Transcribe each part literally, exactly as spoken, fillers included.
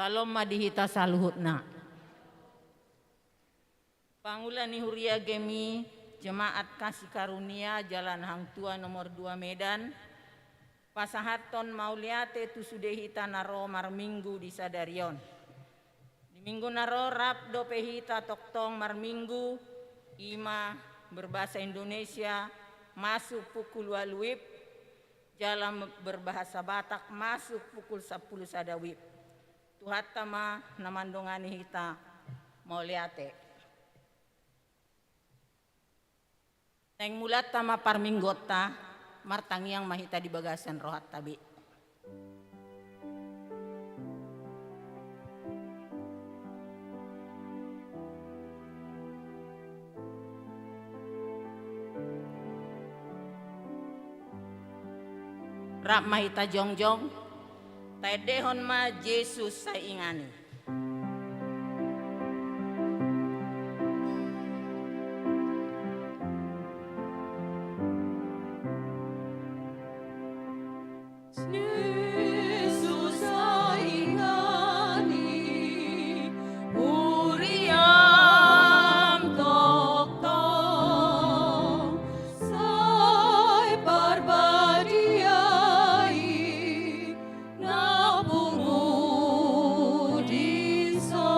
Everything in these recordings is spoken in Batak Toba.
Salom ma di hita saluhutna. Pangula ni Huria GMI, Jemaat Kasih Karunia, Jalan Hang Tuah nomor dua Medan, pasahathon mauliate tu sude hita na ro marminggu di sadari on. Di minggu na ro rap dope hita tongtong marminggu, i ma berbahasa Indonesia masuk pukul ualu WIB, jala berbahasa Batak masuk pukul sampulu sada WIB. Tuhanta ma na mandongani hita, mauliate. Naeng mulanta ma parmingguonta, martangiang ma hita di bagasan rohanta be. Rap ma hita jongjong, taendehon ma Jesus saingan i. Jesus saingan i, huriam tongtong, sai parbadia i na pungu dison.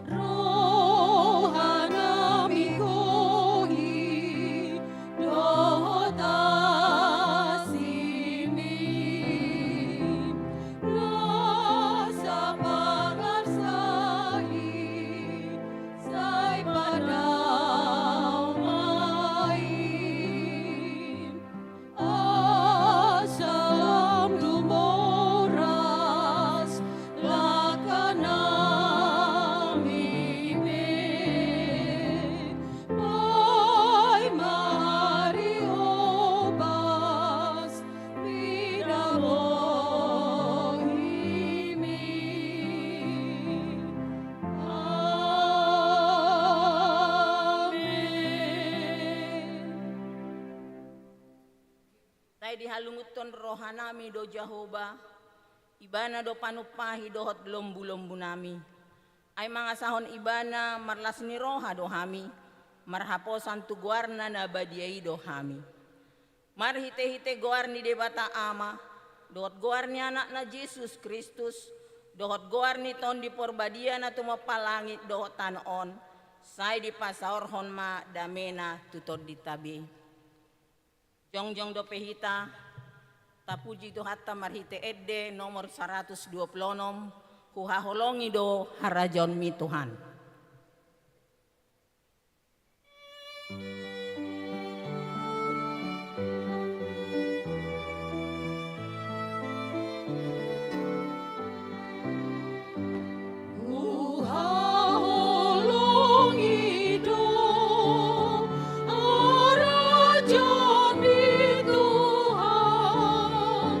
Rohanami gohi dohot asimi, na sapangarsa i sai padao ma i. Asa lam dumoras langkanami be, paima ari opas mida bohimi. Amen. Sai dihalungunhon rohanami do Jahowa, Ibana do panumpahi dohot lombulombunami. Ai mangasahon Ibana marlas ni roha do hami, marhaposan tu goarna na badia i do hami. Marhitehite goar ni Debata Ama, dohot goar ni Anakna Jesus Kristus, dohot goar ni Tondi Porbadia na tumompa langit dohot tano on, sai dipasaorhon ma damena tu tondinta be. Jongjong dope hita, tapuji Tuhanta marhite ende nomor saratus dua pulu onom, Huhaholongi do harajaonMi Tuhan. Huhaholongi do harajaonMi Tuhan,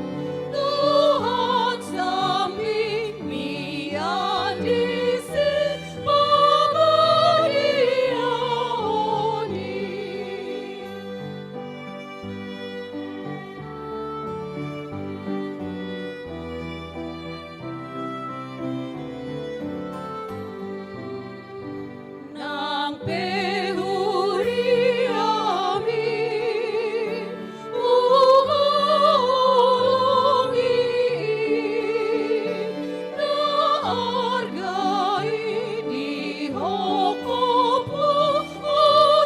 Tuhan sambing mian di sipabadiaonMi. Nang pe huriaMi, huhaholongi i, na arga i di hongkopMu, o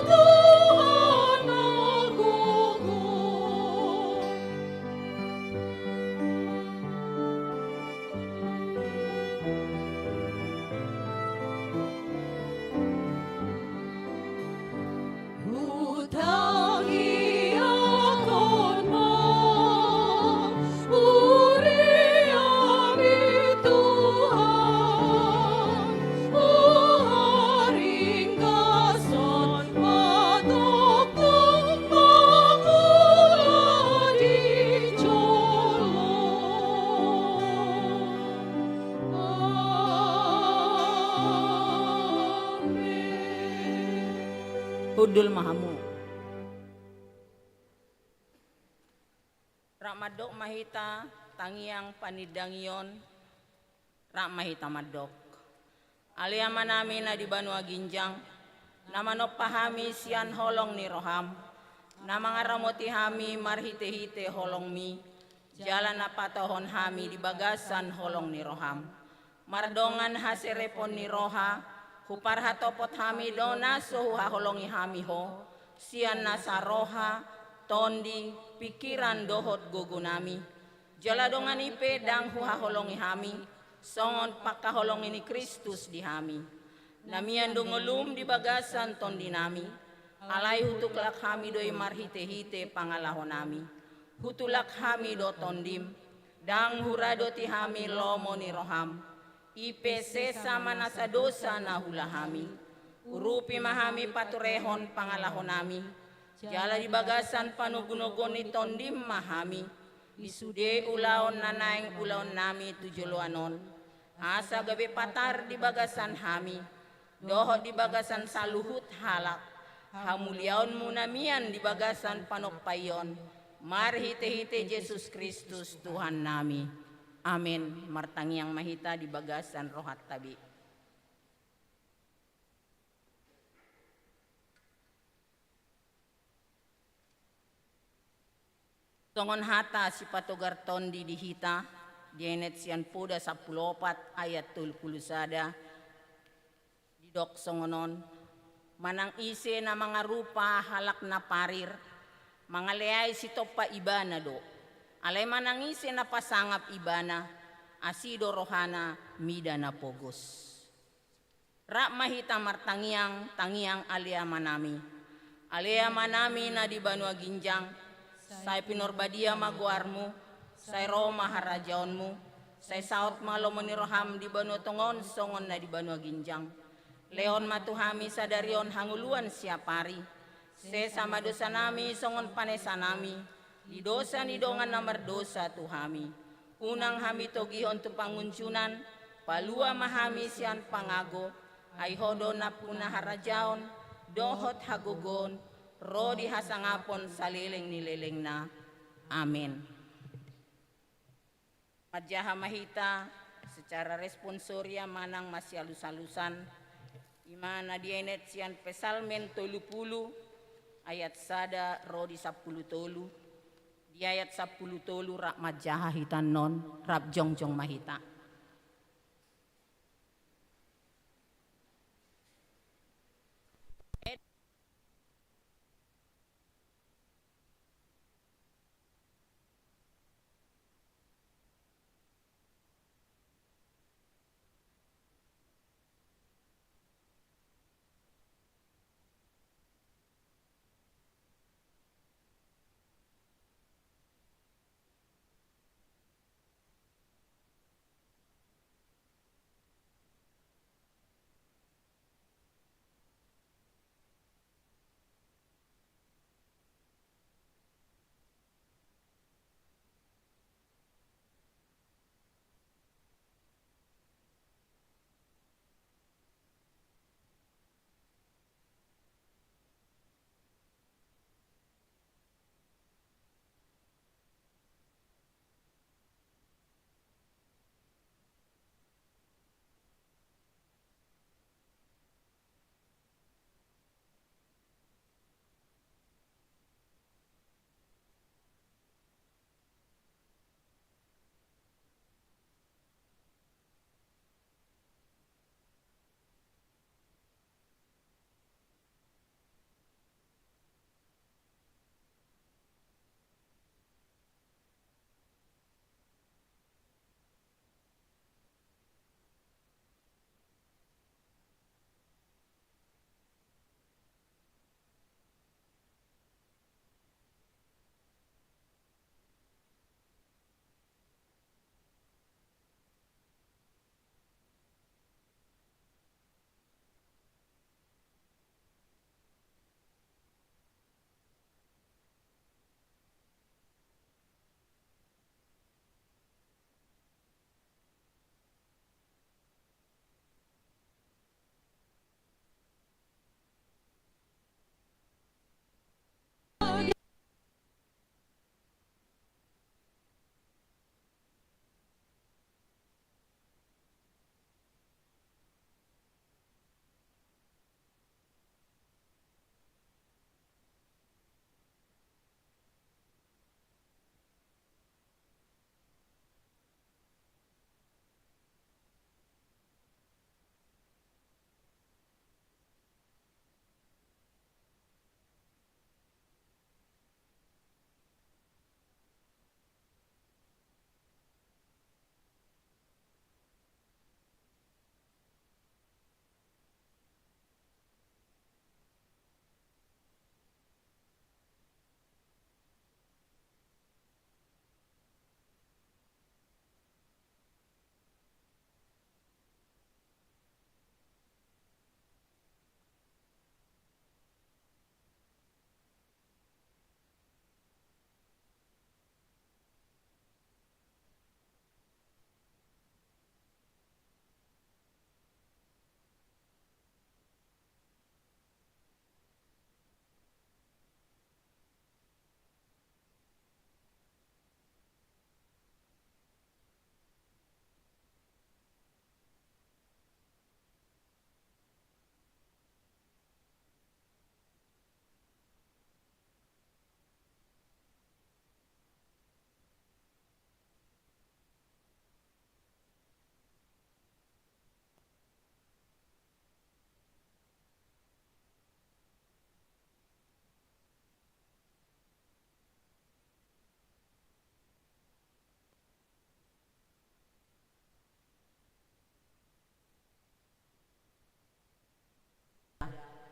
Tuhan na gogo. Hutangiangkon ma huriaMi Tuhan, huharinggashon ma tongtong mangula di jolo. Amen. Hundul ma hamu. Rap mandok ma hita tangiang panindangion, Rap ma hita mandok. Ale Amanami na di banua ginjang, na manompa hami sian holong ni roham, na mangaramoti hami marhitehite holongmi, jala na patohon hami di bagasan holong ni roham. Mardongan haserepon ni roha, huparhatopot hami do na so huhaholongi hami ho, sian nasa roha, tondi, pingkiran dohot gogonami. Jala dongan i pe ndang huhaholongi hami, songon pangkaholongi ni Kristus di hami. Na mian do ngolum di bagasan tondinami, alai hutuklak hami do i marhitehite pangalahonami. Hutulak hami do tondim, ndang hurado ti hami lomo ni roham. I pe sesa ma nasa dosa na huula hami. Urupi ma hami paturehon pangalahonami. Jala di bagasan panogunoguon ni tondim ma hami. Di sude ulaon na naeng ulaonnami tu joloan on. Asa gabe patar di bagasan hami. Dohot di bagasan saluhut halak. Hamuliaonmu na mian di bagasan panompaion. Marhitehite Jesus Kristus Tuhannami. Amen. Martangiang ma hita di bagasan rohanta be. Songon hata sipatogar tondi di hita, dienet sian Poda sampulu opat ayat tolu pulu sada, didok songon on, manang ise na mangarupa halak na parir, mangaleai sitompa ibana do. Alai manang ise na pasangap ibana, asi do rohana mida na pogos. Rap ma hita martangiang, tangiang Ale Amanami. Ale Amanami na di banua ginjang, sai pinarbadia ma goarmu, sai ro ma harajaonmu, sai saut ma lomo ni roham di banua tonga on songon na di banua ginjang. Lehon ma tu hami sadari on hangoluan siapari. Sesa ma dosanami songon panesanami di dosa ni dongan na mardosa tu hami. Unang hami togihon tu pangunjunan, palua ma hami sian pangago, ai ho do nampuna harajaon, dohot hagogoon, ro di hasangapon saleleng ni lelengna. Amen. Manjaha ma hita secara responsoria manang masialus-alusan, i ma na dienet sian Psalmen tolu pulu ayat sada ro di sampulu tolu. Di ayat sampulu tolu rap manjaha hita annon, rap jongjong ma hita.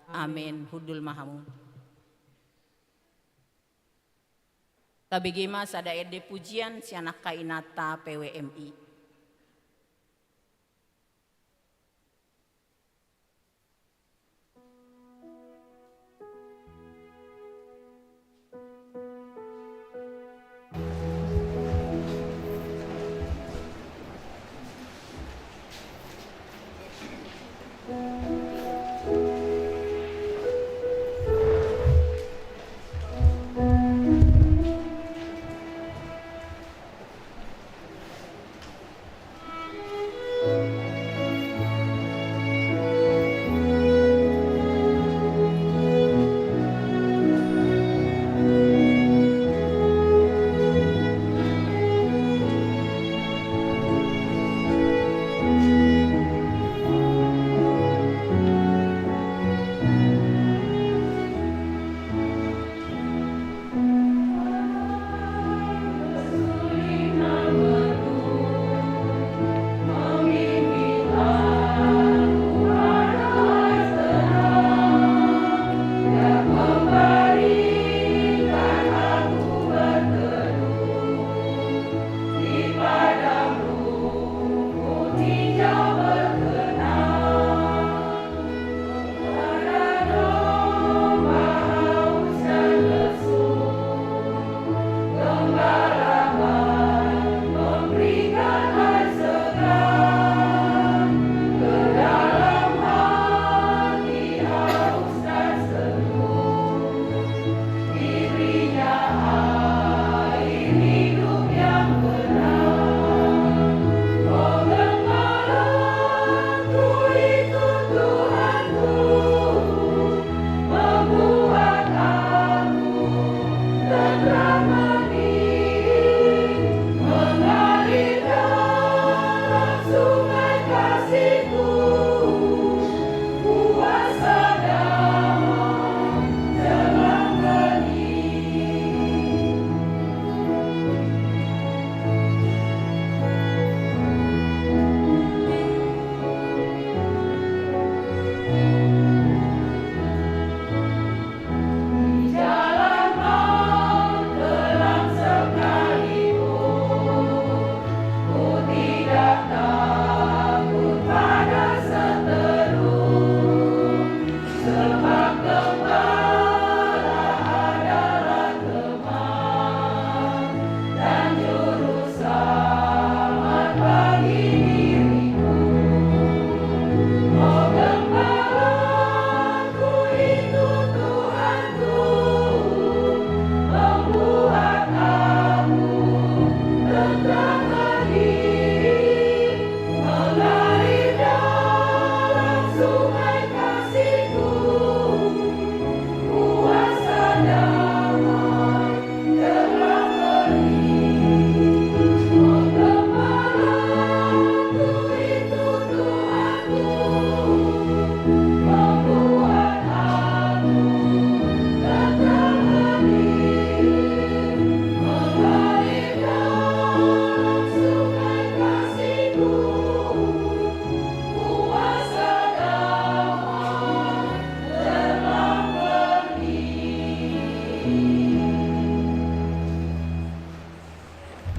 Amen. Hundul ma hamu. Tabege ma sada ende pujian sian angka inanta P W M I.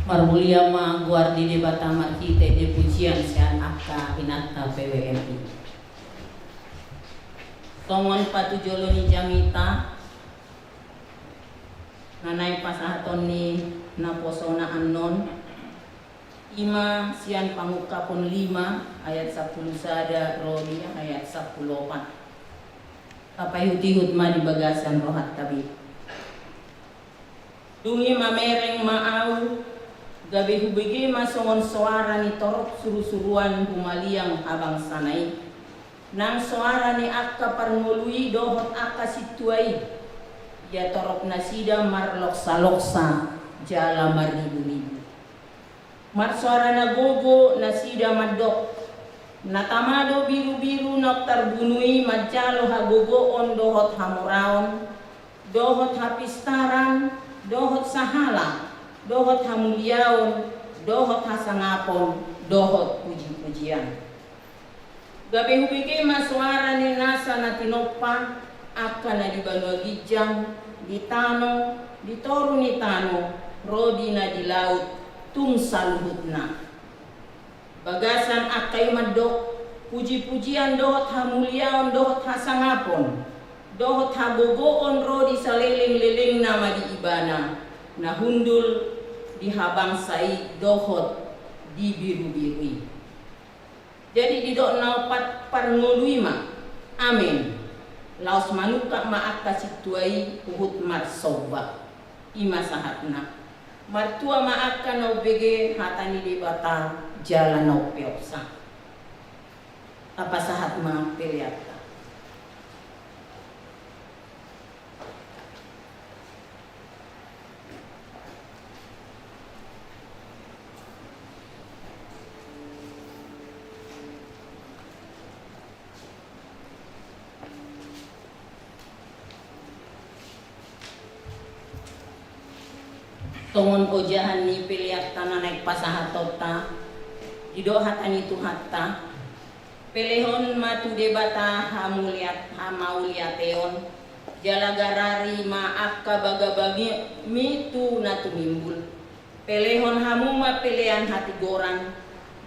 Marmulia ma goar ni Debata marhite ende pujian sian angka inanta P W M I. Songon patujolo ni jamita na naeng pasahaton ni naposona annon, i ma sian Pangungkapon lima ayat sampulu sada ro di ayat sampulu opat. Tapaihut-ihut ma di bagasan rohanta be. Dung i mamereng ma ahu, gabe hubege ma songon soara ni torop surusuruan humaliang habangsana i. Nang soara ni angka parngolu i dohot angka sintua i, ia torop nasida marloksaloksa jala marriburibu. Marsoara na gogo nasida mandok: Na tama do birubiru naung tarbunu i manjalo hagogoon dohot hamoraon, dohot hapistaran, dohot sahala, dohot hamuliaon, dohot hasangapon, dohot pujipujian. Gabe hubege ma soara ni na na tinompa, angka na di banua ginjang, di tano, di toru ni tano, ro di na di laut, tung saluhutna. Bagasan angka i mandok, puji-pujian dohot hamuliaon dohot hasangapon, dohot hagogoon ro di saleleng-lelengna ma di Ibana, na hundul di habangsa i dohot di birubiru i. Jadi didok na ompat parngolu i ma, amen. Laos manungkap ma angka sintua i huhut marsomba. I ma sahatna. Martua ma angka na umbege hata ni Debata jala na umpeopsa. Apa sahat ma peleanta. Tongon ojahan ni peleanta na naeng pasahatonta, didok hata ni Tuhanta, pelehon ma tu Debata hamuliat-, hamauliateon, jala garari ma angka bagabagimi tu na tumimbul. Pelehon hamu ma pelean hatigoran,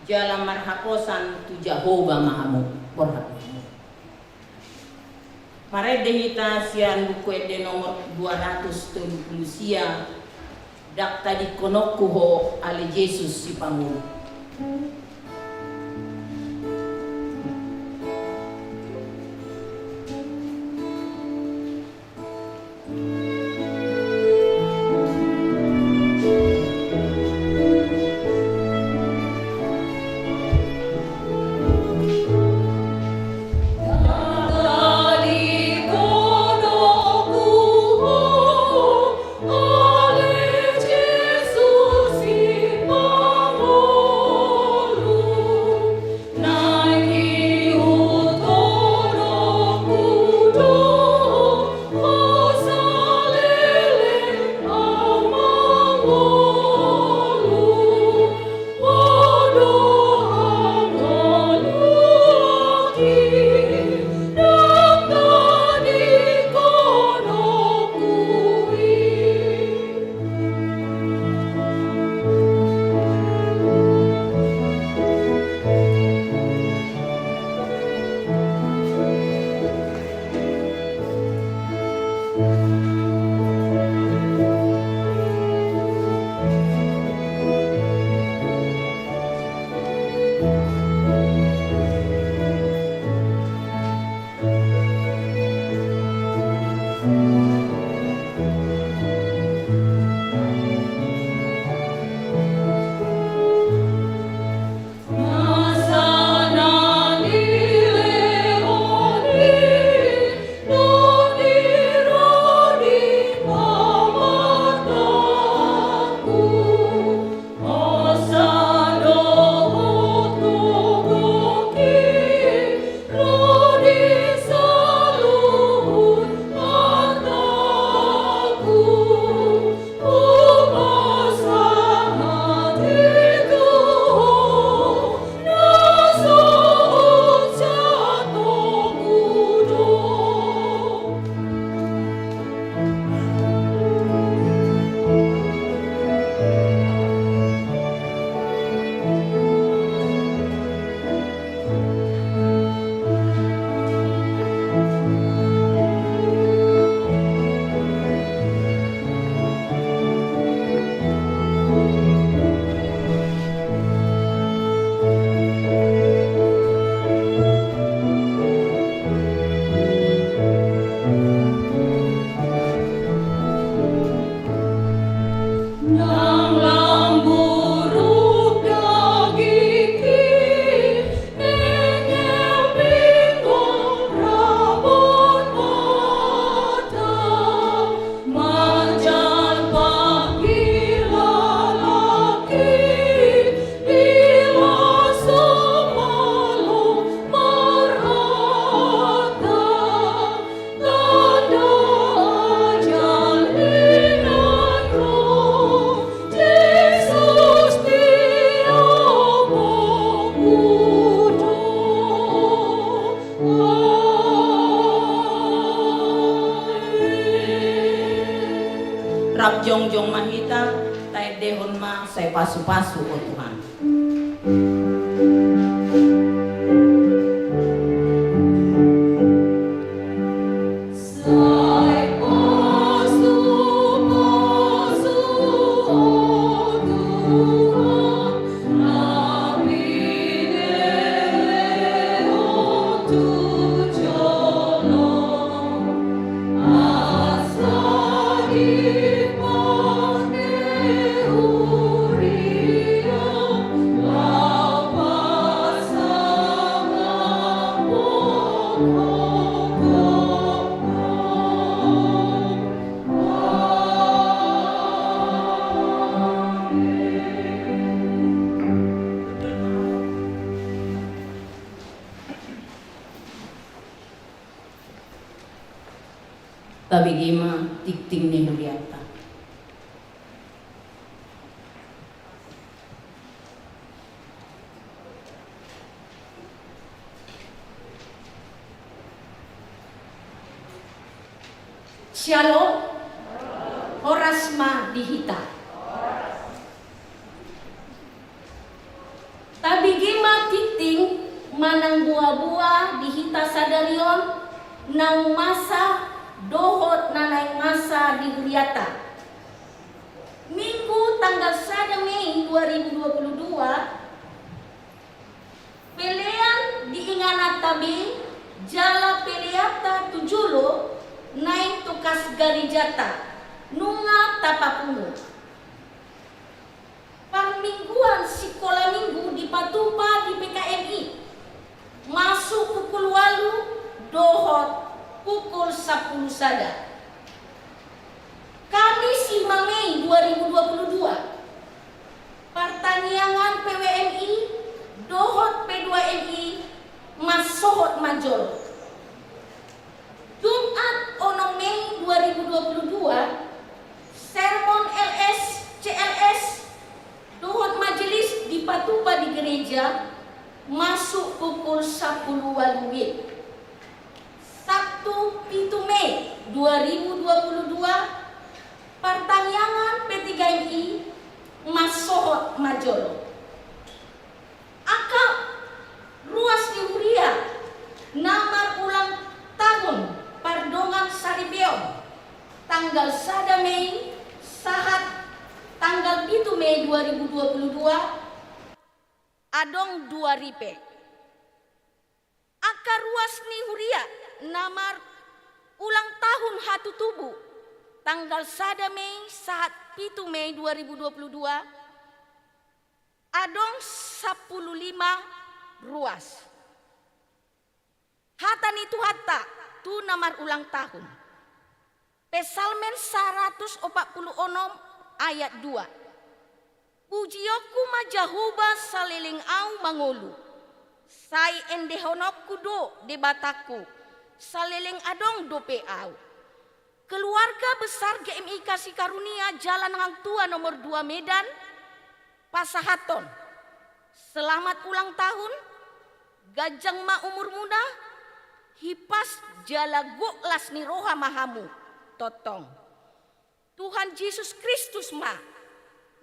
jala marhaposan tu Jahowa ma hamu. Borhat ma hamu. Marende hita sian Buku Ende nomor dua ratus tolu pulu sia, Ndang tadingkononku Ho ale Jesus Sipangolu. Jongjong ma hita, taendehon ma sai pasu-pasu, o Tuhan. Tabege ma tingting ni huria ta. Syalom. Horas ma di hita. Tabege ma tingting manang boa-boa di hita sadari on, naung masa dohot na naeng masa di huriata. Minggu tanggal sada Mei dua ribu dua puluh dua, pelean di ingananta be jala peleanta tu jolo naeng tu kas garejata nunga tapapungu. Parmingguan sikola minggu dipatupa di P K M I, masuk pukul ualu dohot pukul sampulu sada. Kamis lima Mei dua ribu dua puluh dua, partangiangan P W M I dohot P dua M I mansohot ma jolo. Jumat onom Mei dua ribu dua puluh dua, sermon L S, C L S dohot majelis dipatupa di gereja, masuk pukul sampulu ualu W I B. Sabtu pitu Mei dua ribu dua puluh dua, partangiangan P tiga M I mansohot ma jolo. Angka ruas ni huria na marulang tahun pardongansaripeon, tanggal sada Mei sahat tanggal pitu Mei dua ribu dua puluh dua, adong dua ripe. Angka ruas ni huria na marulang tahun hatutubu, tanggal sada Mei sahat pitu Mei dua ribu dua puluh dua, adong sampulu lima ruas. Hata ni Tuhanta tu na marulang tahun. Psalmen saratus opat pulu onom ayat dua. Pujionku ma Jahowa saleleng ahu mangolu. Sai endehononku do Debatangku, saleleng adong dope ahu. Keluarga besar G M I Kasih Karunia Jalan Hang Tuah nomor dua Medan, pasahathon selamat ulang tahun, ganjang ma umurmuna, hipas jala gok las ni roha ma hamu, tongtong. Tuhan Jesus Kristus ma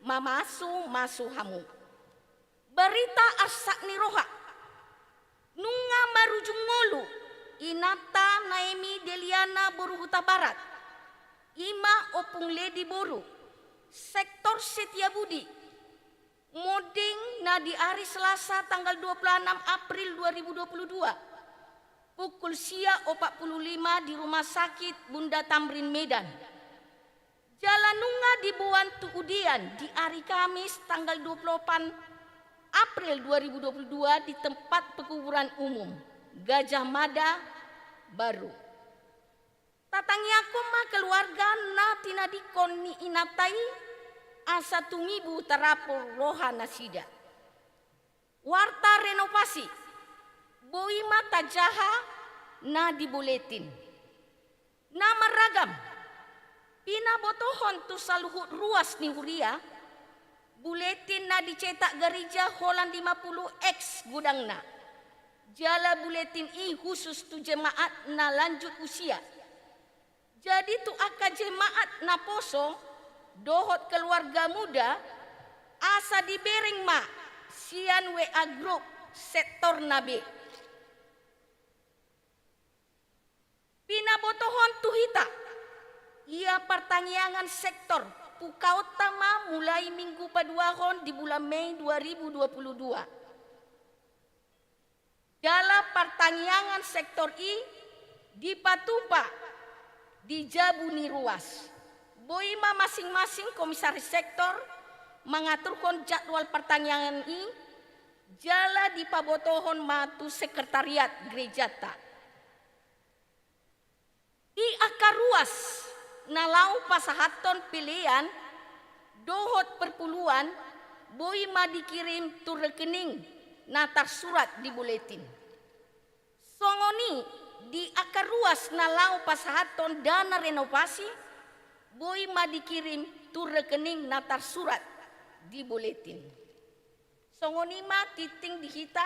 mamasu-masu hamu. Barita arsak ni roha. Nunga marujung ngolu inanta Naemi Deliana boru Hutabarat, i ma Ompung Ledi boru, sektor Setiabudi. Monding na di ari Selasa tanggal dua puluh enam April dua ribu dua puluh dua, pukul sia opat pulu lima di Rumah Sakit Bunda Tamrin Medan. Jala nunga diboan tu udean di ari Kamis tanggal dua puluh opat April dua ribu dua puluh dua di tempat pekuburan umum Gajah Mada Baru. Tatangiangkon ma keluarga na tinadingkon ni inanta i, asa tumibu tarapul roha nasida. Warta renovasi, boi ma tajaha na di buletin. Na marragam, pinabotohon tu saluhut ruas ni huria, buletin na dicetak gareja holan lima pulu X godangna. Jala buletin i khusus tu jemaat na lanjut usia. Jadi tu angka jemaat na poso, dohot keluarga muda, asa dibereng ma sian W A grup sektorna be. Pinabotohon tu hita, ia partangiangan sektor, pungkaonta ma mulai minggu paduahon di bulan Mei dua ribu dua puluh dua. Jala partangiangan sektor i dipatupa di jabu ni ruas. Boi ma masing-masing komisaris sektor mangaturhon jadwal partangiangan i, jala dipabotohon ma tu sekretariat gerejanta. Di angka ruas na laho pasahathon pelean dohot perpuluan, boi ma dikirim tu rekening na tarsurat di buletin. Songon i di angka ruas na laho pasahathon dana renovasi, boi ma dikirim tu rekening na tarsurat di buletin. Songon i ma tingting di hita.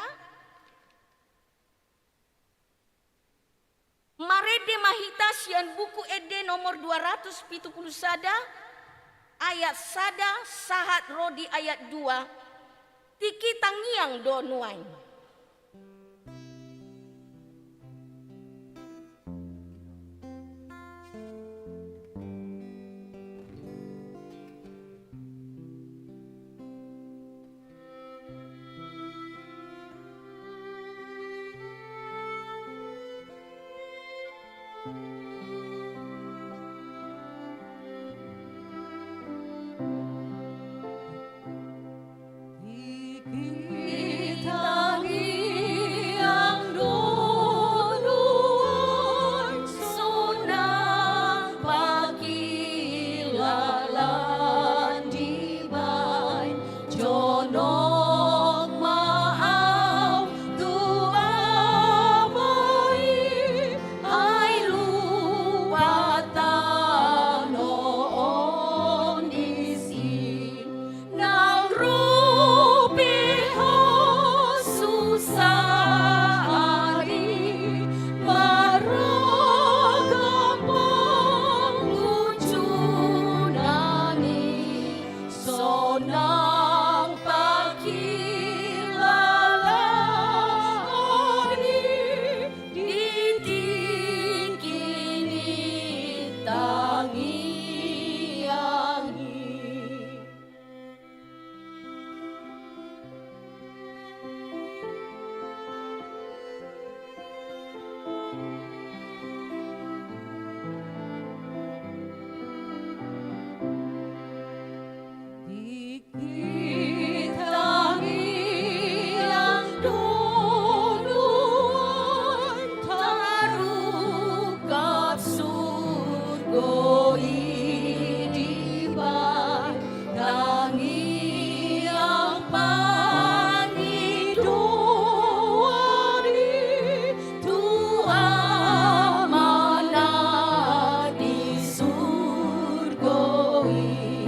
Marende ma hita sian Buku Ende nomor dua ratus pitu pulu sada, ayat sada sahat ro di ayat dua, tingki tangiang do nuaeng. Jonok ma au tu Ama i, ai lupa tano on disi. Nang ro pe ho susa ari, marragam pangunjunan i. Sonang pangkilalaan i di tingki ni tangiang i. Di tangiang do nuaeng tarungkap surgo i dibahen, tangiang pangidoan i tu Amana di surgo i.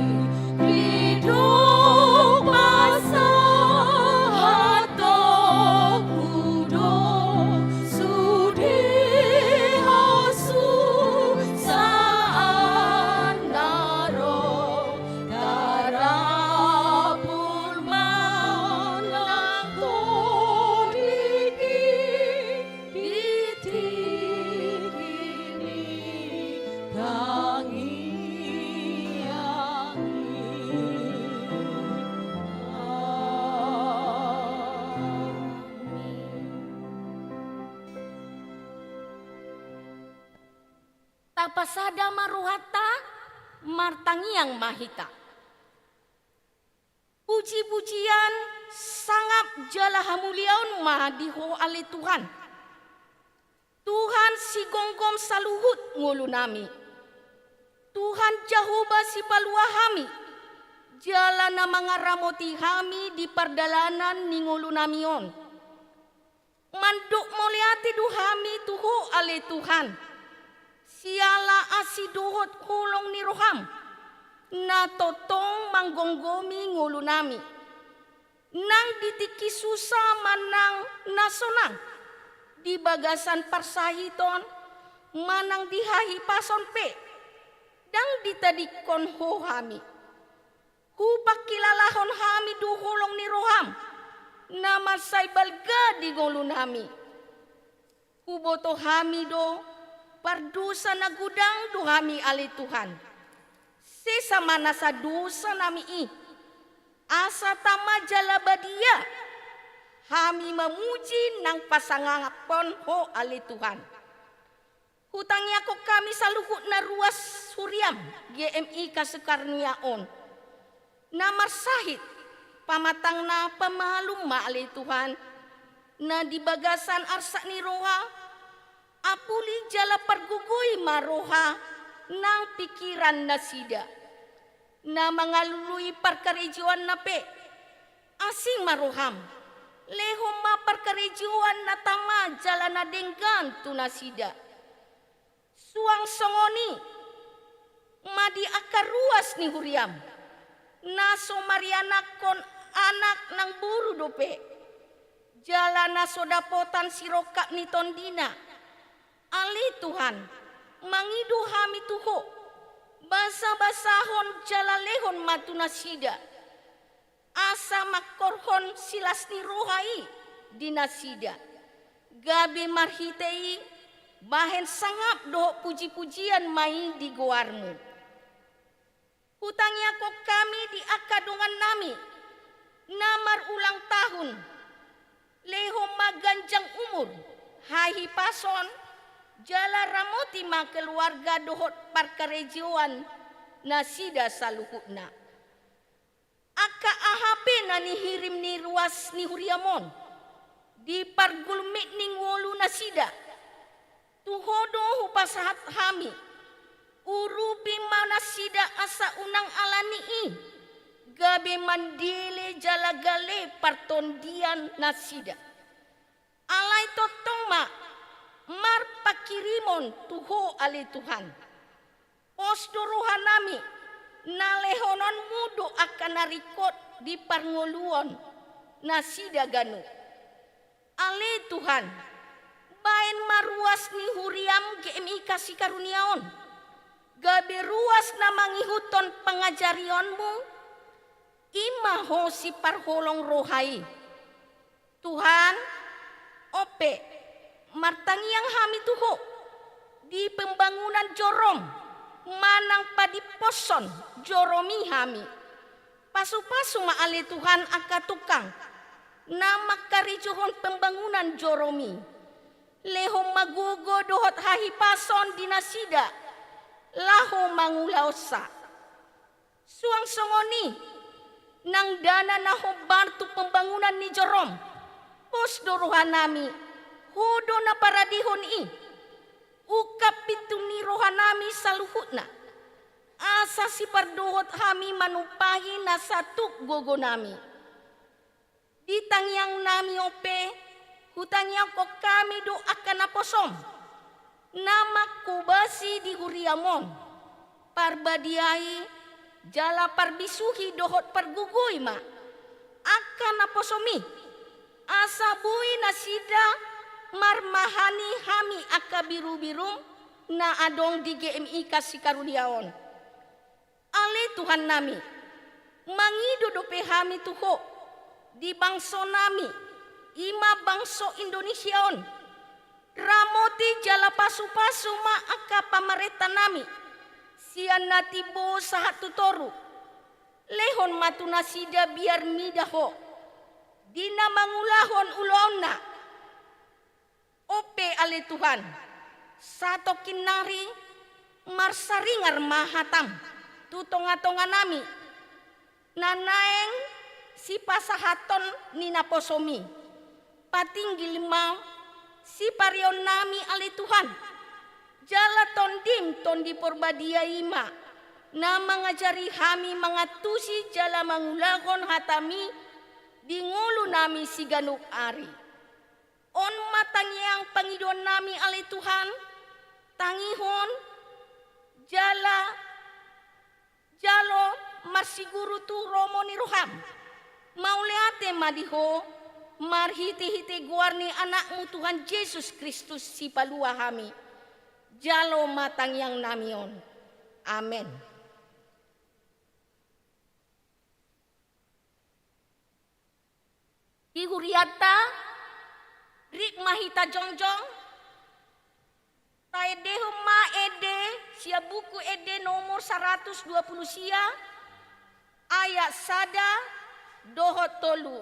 Didok pasahatonku do sude hasusaan na ro, tarapul ma nang tondik i di tingki ni tangiang i. Amin. Tapasada ma rohanta, martangiang ma hita. Puji-pujian, sangap jala hamuliaon ma di Ho ale Tuhan. Tuhan sigomgom saluhut ngolunami. Tuhan Jahowa sipalua hami, jala na mangaramoti hami di pardalanan ni ngolunami on. Mandok mauliate do hami tu Ho ale Tuhan, siala asi dohot holong ni roham, na tongtong manggomgomi ngolunami. Nang di tingki susa manang na sonang, di bagasan parsahiton manang di hahipason pe, ndang ditadingkon Ho hami. Hupangkilalahon hami do holong ni roham, na mansai balga di ngolunami. Huboto hami do, pardosa na godang do hami ale Tuhan. Sesa ma nasa dosanami i, asa tama jala badia hami mamuji nang pasangaphon Ho ale Tuhan. Hutangiangkon hami saluhutna ruas huriam G M I Kasih Karunia on. Na marsahit pamatangna pamalum ma ale Tuhan, na di bagasan arsak ni roha, apuli jala pargogoi ma roha nang pingkiran nasida. Na mangalului parkarejoanna pe, asing ma roham, lehon ma parkarejoan na tama jala na denggan tu nasida. Suang songon i ma di angka ruas ni huriam, na so marianakhon anak nang boru dope, jala na so dapotan sirongkap ni tondina. Ale Tuhan, mangido hami tu Ho, basabasahon jala lehon ma tu nasida, asa mangkorhon silas ni roha i di nasida, gabe marhite i bahen sangap dohot pujipujian ma i di goarmu. Hutangiangkon hami di angka dongannami na marulang tahun, lehon ma ganjang umur, hahipason, jala ramoti ma keluarga dohot parkarejoan nasida saluhutna. Angka aha pe na nihirim ni ruas ni huriam on, di pargulmit ni ngolu nasida, tu Ho do hupasahat hami. Urupi ma nasida asa unang alani i, gabe mandele jala gale partondian nasida. Alai tongtong ma marpanghirimon tu Ho ale Tuhan. Pos do rohanami, na lehononmu do angka na ringkot di parngoluon nasida ganup. Ale Tuhan, bahen ma ruas ni huriam G M I Kasih Karunia on, gabe ruas na mangihuthon pangajarionmu, i ma Ho siparholong roha i. Tuhan, on pe, martangiang hami tu Ho, di pembangunan jorom, manang padimposhon jorom i hami. Pasupasu ma ale Tuhan angka tukang, na mangkarejohon pembangunan jorom i. Lehon ma gogo dohot hahipason di nasida, laho mangulahonsa. Suang songon i, nang dana na hombar tu pembangunan ni jorom, pos do rohanami, Ho do na paradehon i, ungkap pintu ni rohanami saluhutna, asa sipardohot hami manumpahi na satuk gogonami. Di tangiangnami on pe, hutangiangkon hami do angka naposom, na manghobasi di huriam on, parbadiai, jala parbisuhi dohot pargogoi ma angka naposom i, asa boi nasida marmahani hami angka birubirum na adong di G M I Kasih Karunia on. Ale Tuhannami, mangido dope hami tu Ho, di bangsonami, i ma bangso Indonesia on. Ramoti jala pasupasu ma angka pamarentanami, sian na timbo sahat tu toru. Lehon ma tu nasida biar mida Ho, di na mangulahon ulaonna. On pe ale Tuhan, satongkin nari marsaringar ma hatam tu tongatonganami, na naeng sipasahathon ni naposom i. Patinggil ma sipareonnami ale Tuhan, jala Tondim Tondi Porbadia i ma, na mangajari hami mangantusi jala mangulahon hatami di ngolunami siganup ari. On ma tangiang pangidoannami ale Tuhan, tangihon, jala jalo marsiguru tu romo ni roham. Mauliate ma di Ho, marhitehite goar ni Anakmu Tuhan Jesus Kristus Sipalua hami. Jalo ma tangiangnami on. Amen. Di hurianta, rik ma hita jongjong, taendehon ma ende sian Buku Ende nomor saratus dua pulu sia, ayat sada dohot tolu.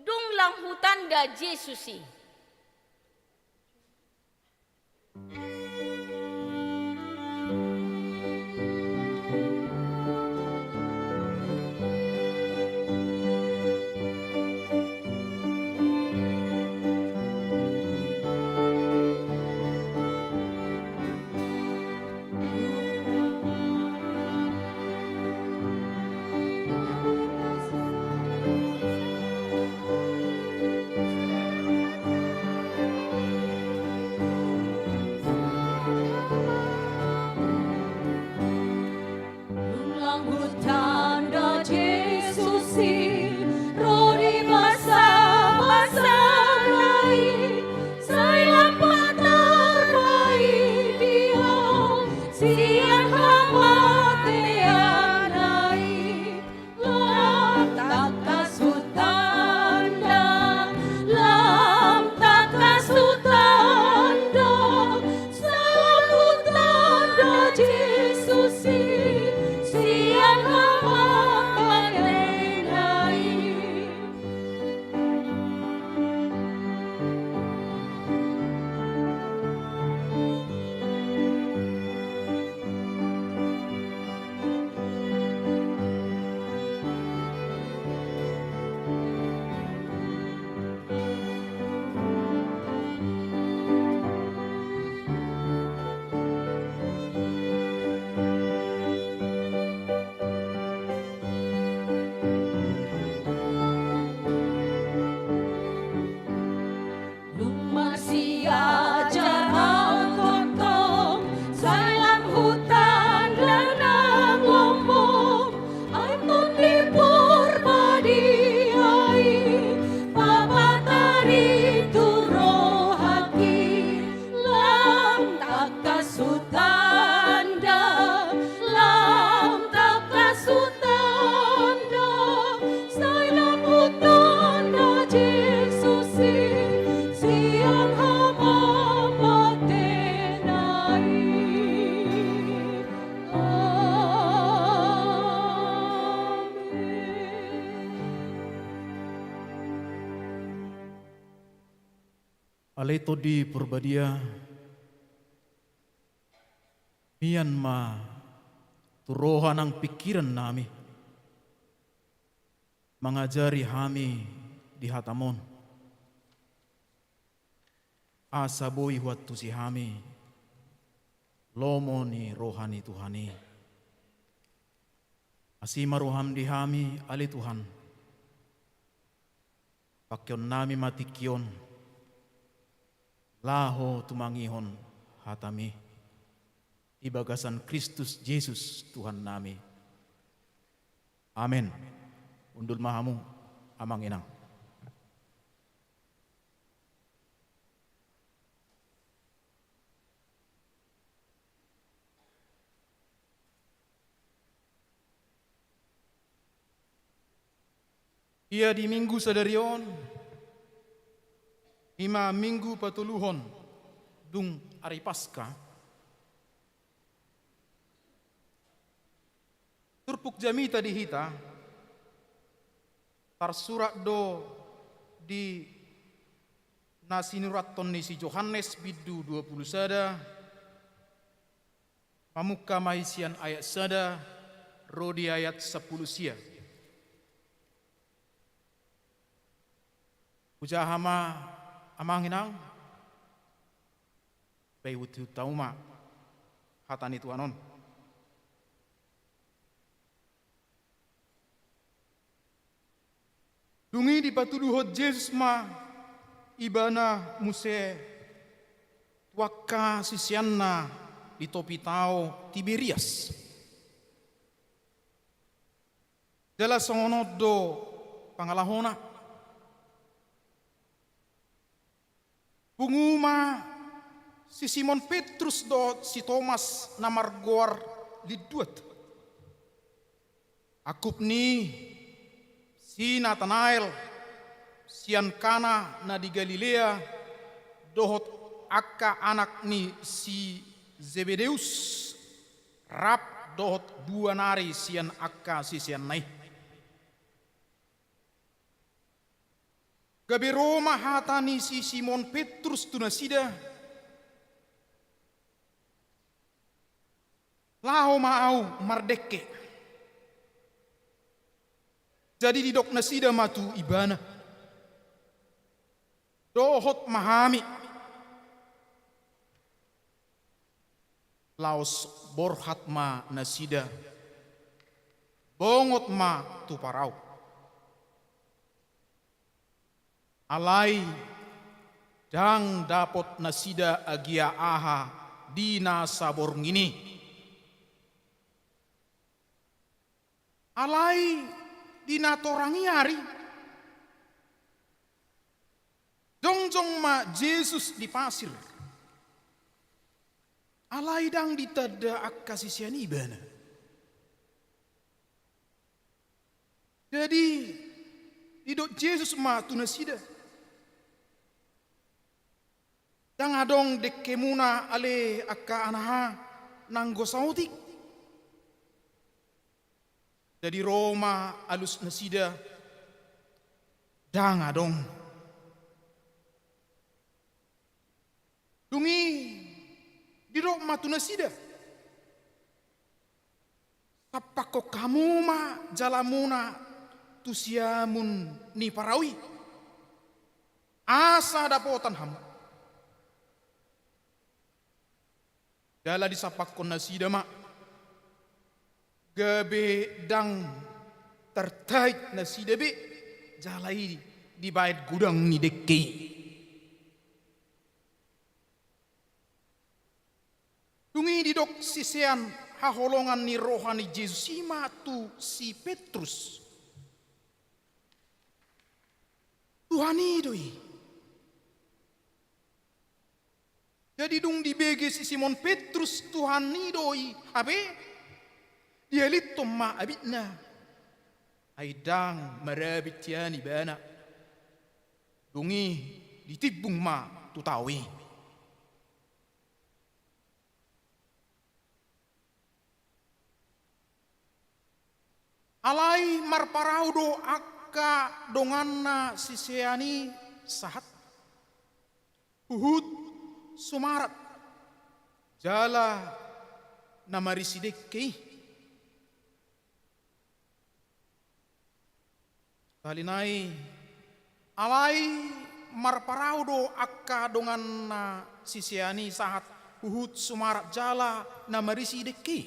Dung lam hutanda Jesus i. Dung lam hutanda Jesus i, ro di basabasana i, sai lam patar ma i dia sian hamateanna i. Lam tangkas hutanda, lam tangkas hutanda, sai lam hutanda Jesus i, sian hamateanna i. Dung marsiajar ahu tongtong, sai lam hutanda nang lomo, ai Tondi Porbadia i, papatar i tu rohangki. Lam tangkas hutanda, lam tangkas hutanda, sai lam hutanda Jesus i, sian hamateanna i. Amen. Ale Tondi Porbadia, mian ma tu roha nang pingkiran nami, mangajari hami di hataM on, asa boi huantusi hami lomo ni roha ni Tuhan i. Asi ma rohaM di hami, ale Tuhan. Pangkeon nami ma tingki on laho tumangihon hataMi di bagasan Kristus Jesus Tuhan nami. Amen. Hundul ma hamu, Amang Inang. Ia di Minggu sadari on, i ma Minggu patoluhon dung ari Paska, turpuk jamita di hita tarsurat do di na sinurathon ni si Johannes bindu dua pulu sada, mamungka ma i sian ayat sada ro di ayat sampulu sia. Hujaha ma, Amang Inang, paihutihut hamu ma hata ni Tuhan on. Dung i dipatuduhon Jesus ma Ibana muse tu angka siseanna di topi tao Tiberias. Jala songon on do pangalahona. Pungu ma si Simon Petrus dohot si Tomas na margoar Linduat, angkup ni si Natanael, sian Kana na di Galilea, dohot angka anak ni si Zebedeus, rap dohot dua nari sian angka siseanna i. Gabe ro ma hata ni si Simon Petrus tu nasida: Laho ma ahu mardengke. Jadi didok nasida ma tu ibana: Dohot ma hami. Laos borhat ma nasida, bongot ma tu parau. Alai ndang dapot nasida agia aha di na saborngin i. Alai di na torang i ari, jongjong ma Jesus di pasir. Alai ndang ditanda angka sisean i ibana. Jadi didok Jesus ma tu nasida: Ndang adong dengkemuna ale angka anaha, nanggo saotik? Jadi ro ma alus nasida: Ndang adong. Dung i didok ma tu nasida: Sampakkon hamu ma jalamuna tu siamun ni parau i, asa dapotan hamu. Jala disampakkon nasida ma, gabe ndang tartait nasida be jala i dibaen godang ni dengke i. Dung i didok sisean haholongan ni roha ni Jesus i ma tu si Petrus: Tuhan i do i. Jadi dung dibege si Simon Petrus Tuhan i do i hape, dialithon ma abitna, ai ndang marabit hian ibana. Dung i ditimbung ma tu tao i. Alai marparau do angka donganna sisean i sahat, huhut sumarat jala na marisi dengke i. Sahali nai, alai marparau do angka donganna sisean i sahat, huhut sumarat jala na marisi dengke i.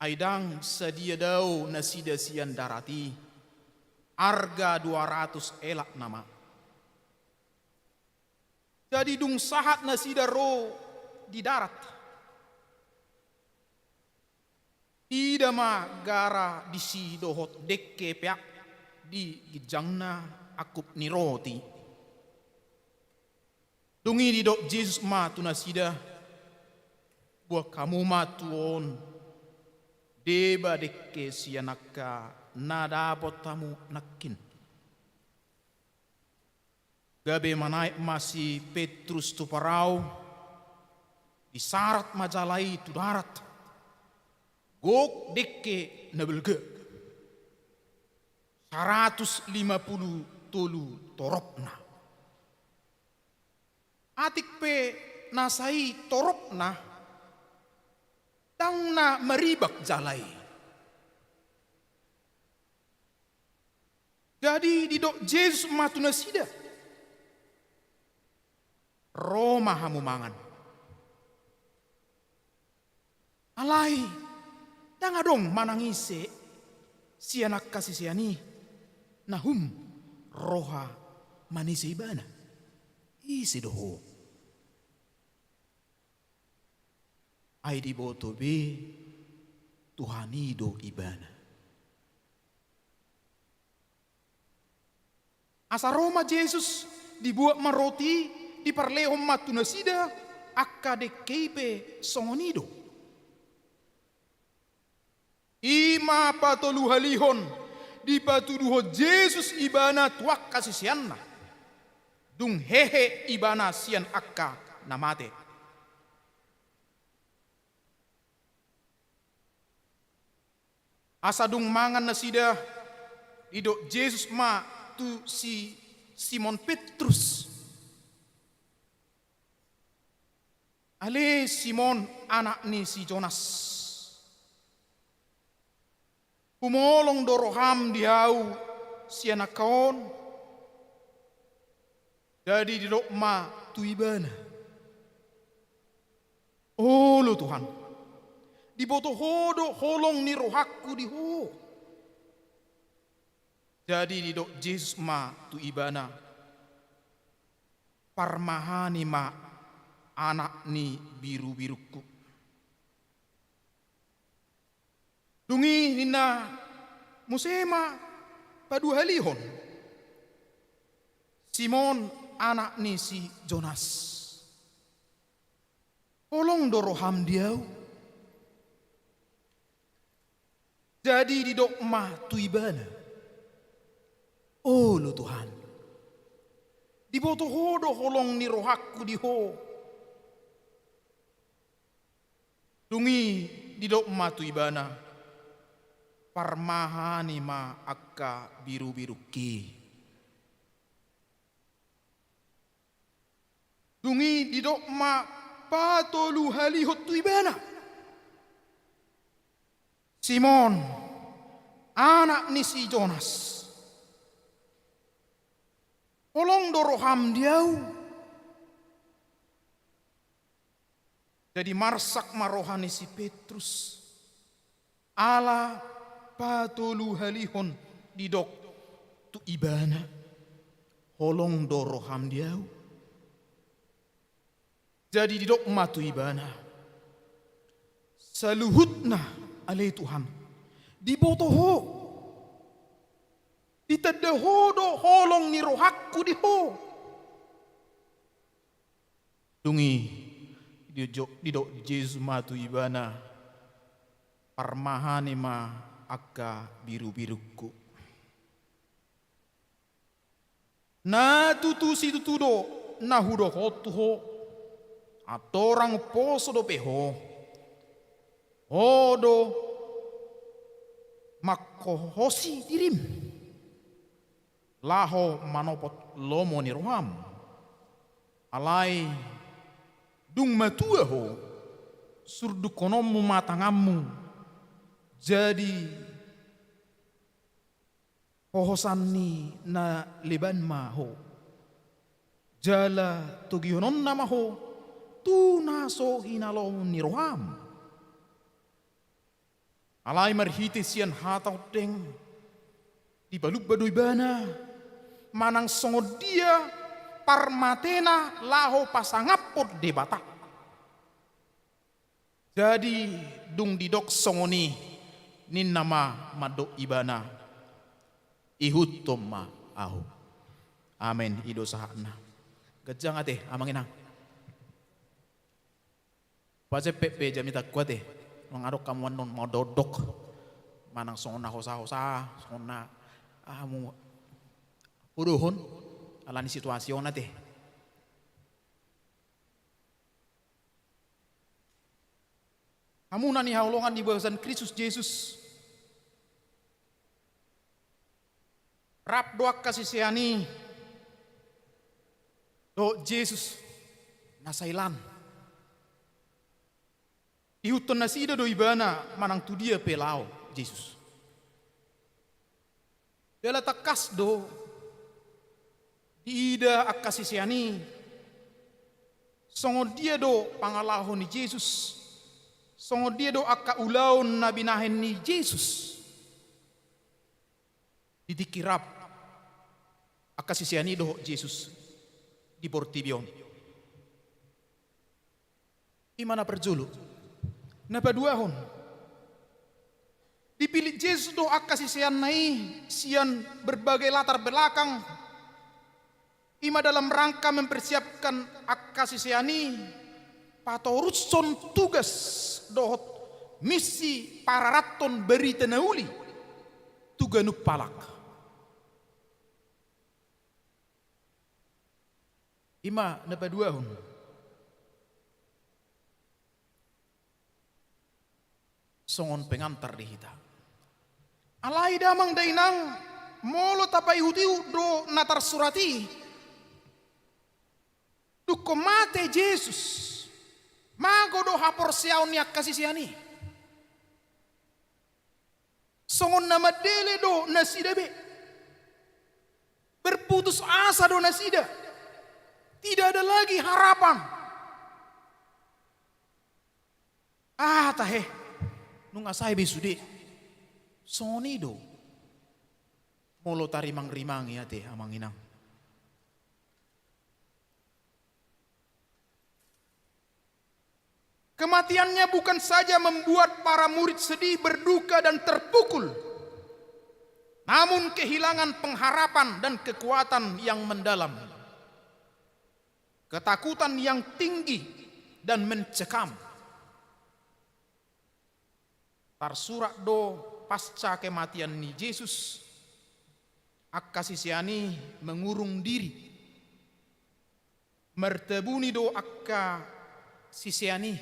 Ai ndang sadia dao nasida sian darat i, arga dua ratus elak nama. Jadi dung sahat nasida ro di darat, ida ma gara disi dohot dengke peak di ginjangna angkup ni roti. Dung i didok Jesus ma tu nasida: Buat hamu ma tu on, deba dengke sian angka na dapot hamu nangkin. Gabe manaek ma si Petrus tu parau, disarat ma jala i tu darat. Gok dengke na balga, saratus lima pulu tolu toropna. Atik pe na sai toropna, ndang na maribak jala i. Jadi didok Jesus ma tu nasida: Ro ma hamu mangan. Alai ndang adong manang ise sian angka sisean i na hum roha manise ibana. Ise do ho? Ai diboto be Tuhan i do ibana. Asa ro ma Jesus, dibuat ma roti, diparlehon ma tu nasida, angka dengke i pe songon i do. I ma patoluhalihon Dipatuduhon Jesus ibana tu angka siseanna, dung hehe ibana sian angka na mate. Asa dung mangan nasida, didok Jesus ma tu si Simon Petrus: Ale Simon, anak ni si Jonas, humolong do roham di ahu sian angka on? Jadi didok ma tu ibana: Olo Tuhan, diboto Ho do holong ni rohangku di Ho. Jadi didok Jesus ma tu ibana: Parmahani ma anak ni birubirungku. Dung i ninna muse ma paduahalihon: Simon, anak ni si Jonas, holong do roham di ahu? Jadi didok ma tu ibana: Olo Tuhan, diboto Ho do holong ni rohangku di Ho. Dung i didok ma tu ibana: Parmahani ma angka birubirungki. Dung i didok ma patoluhalihon tu ibana: Simon, anak ni si Jonas, holong do roham di ahu? Jadi marsak ma roha ni si Petrus, ala patoluhalihon didok tu ibana: Holong do roham di ahu? Jadi didok ma tu ibana: Saluhutna, ale Tuhan, diboto Ho. Ditanda Ho do holong ni rohangku di Ho. Dung i didok, didok Jesus ma tu ibana: Parmahani ma angka birubirungku. Na tutu situtu do na hudokhon tu ho: Andorang umposo dope ho, ho do mangkohosi dirim laho manopot lomo ni roham. Alai dung matua ho, surdukkononmu ma tanganmu, jadi hohosan ni na leban ma ho, jala togihononna ma ho tu na so hinalomohon ni roham. Alai marhite sian hata ondeng dipalumba do ibana, manang songon dia parmatena laho pasangaphon Debata. Jadi dung didok songon i, ninna ma mandok ibana: Ihuthon ma ahu. Amen. I do sahatna. Ganjang ate, amang inang. Pasempet pe jamitangku ate. Mangadok hamu annon mandokdok, manang songon na hosa-hosa, songon na, ah, hamu podohon ala ni situasi on ate. Hamu na nihaholongan di bagasan Kristus Jesus, rap do angka sisean i dohot Jesus na sailan. Ihuthon nasida do ibana manang tu dia pe laho Jesus. Jala tangkas do diida angka sisean i songon dia do pangalaho ni Jesus, songon dia do angka ulaon na binahen ni Jesus. Di tingki rap angka sisean i dohot Jesus di portibi on. I ma na parjolo. Na paduahon, dipillit Jesus do angka siseanna i sian berbagai latar belakang, i ma dalam rangka mempersiapkan angka sisean i patorushon tugas dohot misi pararathon barita na uli tu ganup halak. I ma na paduahon. Songon pengantar di hita. Alai damang dainang, molo tapaihut-ihut do na tarsurat i, dungkon mate Jesus, mago do haporseaon ni angka sisean i. Songon na mandele do nasida be. Berputus asa do nasida. Tidak ada lagi harapan. Ah, tahe. Nunga sae be sude. Songon i do. Molo tarimang-rimangi ate, amang inang. Kematiannya bukan saja membuat para murid sedih, berduka, dan terpukul, namun kehilangan pengharapan dan kekuatan yang mendalam. Ketakutan yang tinggi dan mencekam. Tarsurat do pasca kematian ni Jesus, angka sisean i mengurung diri. Martabuni do angka sisean i.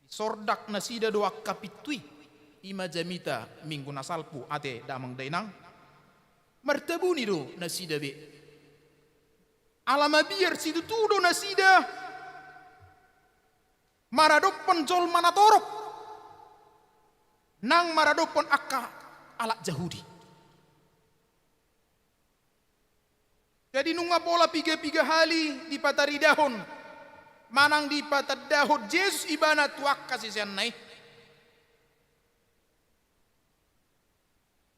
Disordak nasida do angka pintu i. I ma jamita Minggu na salpu ate damang dainang. Martabuni do nasida be. Ala mabiar situtu do nasida maradophon jolma na torop, nang maradophon angka halak Jahudi. Jadi nunga pola piga-piga hali dipataridahon manang dipatandahon Jesus ibana tu angka siseanna i.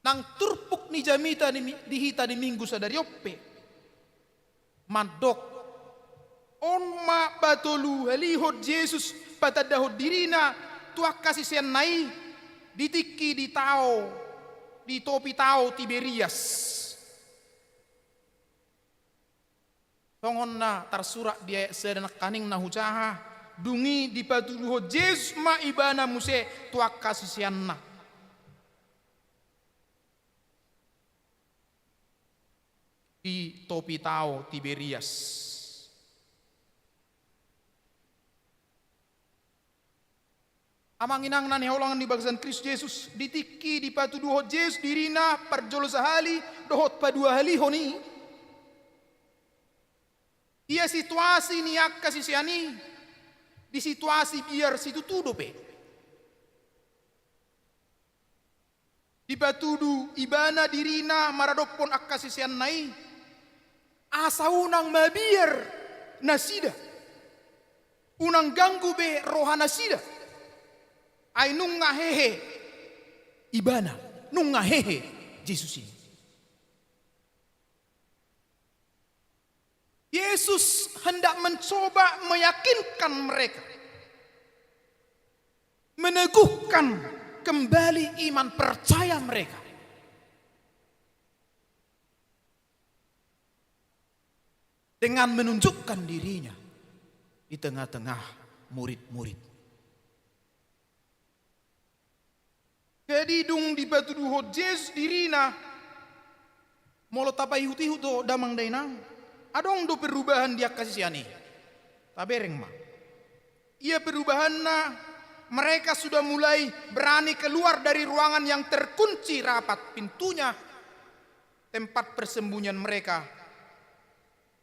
Nang turpuk ni jamita di, di hita di Minggu sadari on pe mandok, on ma patoluhalihon Jesus patandahon dirina tu angka siseanna i di tingki di tao, di topi tao Tiberias. Songon na tarsurat di ayat sada nangkaning na hujaha, dung i dipatuduhon Jesus ma ibana muse tu angka siseanna di topi tao Tiberias. Amang inang na hinaholongan di bagasan Kristus Jesus, di tingki dipatuduhon Jesus dirina parjolo sahali dohot paduahalihon i, ia situasi ni angka sisean i di situasi biar situtu dope. Dipatudu ibana dirina maradophon angka siseanna i, asa unang mabiar nasida, unang ganggu be roha nasida. Ai nunga hehe ibana, nunga hehe Jesus i. Yesus hendak mencoba meyakinkan mereka, meneguhkan kembali iman percaya mereka dengan menunjukkan dirinya di tengah-tengah murid-murid. Jadi dung dipatuduhon Jesus dirina, molo tapaihut-ihut do damang dainang, adong do perubahan di angka sisean i. Tabereng ma. Ia perubahanna, mereka sudah mulai berani keluar dari ruangan yang terkunci rapat pintunya, tempat persembunyian mereka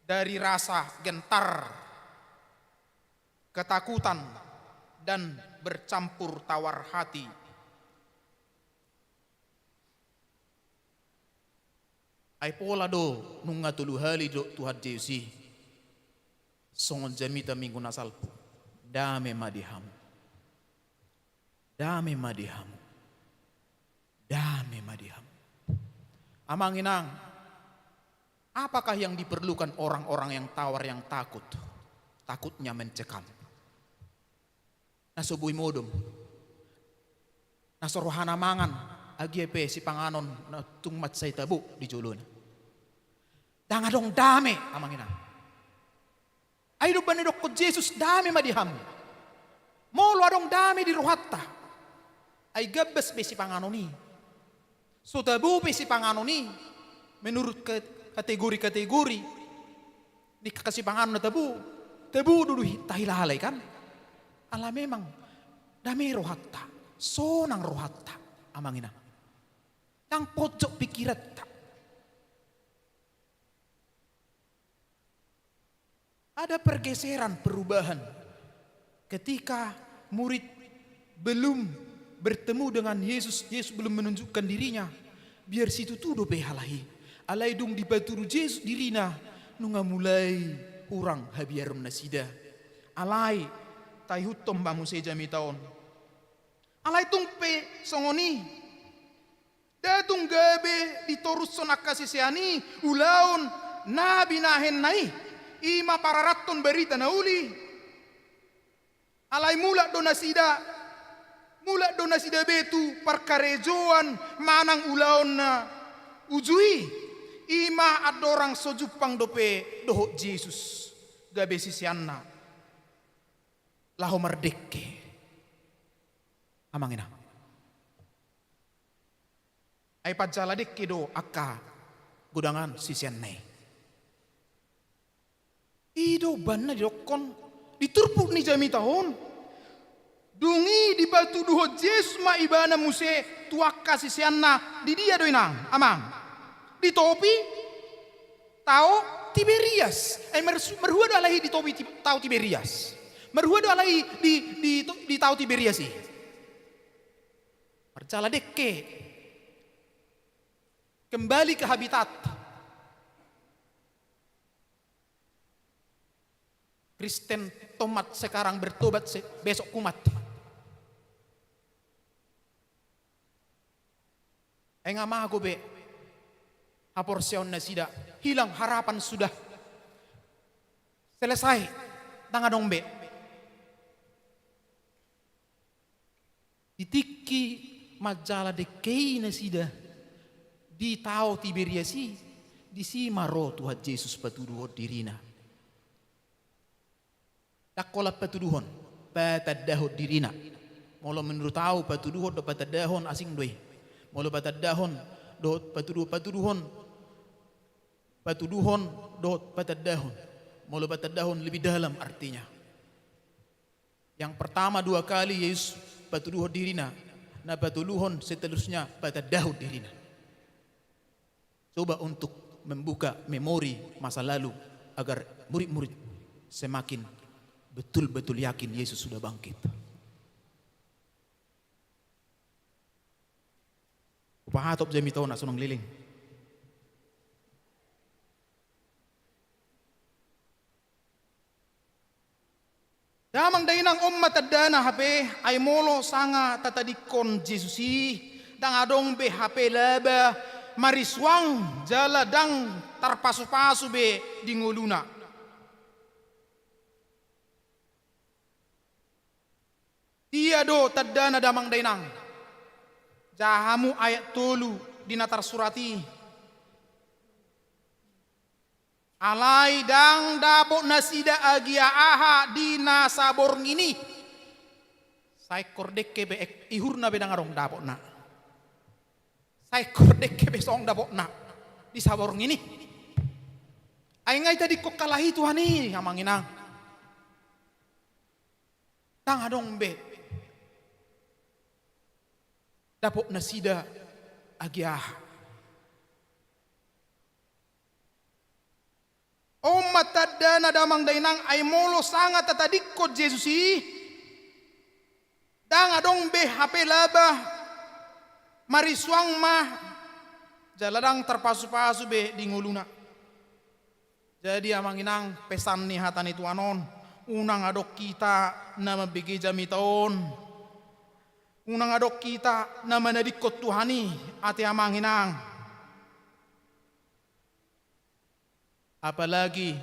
dari rasa gentar, ketakutan, dan bercampur tawar hati. Ai pola do nunga tolu hali do Tuhan Jesus i songon jamita Minggu na salpu. Dame ma di hamu. Dame ma di hamu. Dame ma di hamu. Amang inang, apakah yang diperlukan orang-orang yang tawar, yang takut? Takutnya mencekam. Na so boi modom. Na so rohana mangan, agia pe sipanganon na tung mansai tabo di jolona. Ndang adong dame, amang inang. Ai domma na didokkon Jesus, dame ma di hamu. Molo adong dame di rohanta, ai gambas be sipanganon i. So tabo pe sipanganon i menurut ke-, kategori-kategori ni angka sipanganon na tabo, tabo do, do hi-, tahilala i kan. Ala memang dame rohanta, sonang rohanta, amang inang. Ndang pojok pikiranta. Ada pergeseran, perubahan. Ketika murid belum bertemu dengan Yesus, Yesus belum menunjukkan dirinya, biar situtu dope halak i. Alai dung dipatudu Jesus dirina, nunga mulai hurang habiaron nasida. Alai, taihuthon ma muse jamita on. Alai tung pe songon i. Nda tung gabe ditorushon angka sisean i ulaon na binahenna i, i ma pararathon barita na uli. Alai mulak do nasida, mulak do nasida be tu parkarejoan manang ulaon na uju i, i ma andorang so jumpang dope dohot Jesus gabe siseanna laho mardengke. Amang inang. Ai panjala dengke do angka godangan siseanna i. I do umbahen na didokkon di turpuk ni jamita on. Dung i dipatuduhon Jesus ma ibana muse tu angka siseanna, di dia do inang, amang? Di topi tao Tiberias. Ai marsu-, marhua do alai i di topi Ti-, tao Tiberias? Marhua do alai i di, di, di tao Tiberias i? Parjala dengke. Kembali ke habitat. Kristen tomat sekarang, bertobat se-, besok kumat. Ai nga mago be haporseaon nasida, hilang harapan sudah. Selesai, ndang adong be. Di tingki manjala dengke i nasida di tao Tiberias i, disi ma ro Tuhan Jesus patuduhon dirina. Ndang holan patuduhon, patandahon dirina. Molo menurut au, patuduhon dohot patandahon asing do i. Molo patandahon dohot patuduhon, patuduhon, patuduhon dohot patandahon. Molo patandahon lebih dalam artinya. Yang pertama dua kali Jesus patuduhon dirina, na patoluhon seterusnya patandahon dirina. Coba untuk membuka memori masa lalu agar murid-murid semakin betul-betul yakin Yesus sudah bangkit. Hupahatop jamita on asa unang leleng. Damang dainang, on ma tandana hape, ai molo sanga tatadingkon Jesus i, ndang adong be hape laba marisuang jala ndang tarpasupasu be di ngoluna. Dia do tandana damang dainang? Jaha hamu ayat tolu di na tarsurat i. Alai ndang dapot nasida agia aha di na saborngin i. Saingkor dengke be ek-, ihurna be ndang adong dapotna. Saingkor dengke be songon dapotna di saborngin i. Ai nga itadingkon halak i Tuhan i, amang inang. Ndang adong be dapot nasida agia aha. On ma tandana damang dainang, ai molo sanga tatadingkon Jesus i, ndang adong be hape laba marisuang ma jala ndang tarpasupasu be di ngoluna. Jadi amang inang, pesan ni hata ni Tuhan on, unang adong hita na mambege jamita on. Unang adong hita na manadingkon Tuhan i, ate amang inang. Apalagi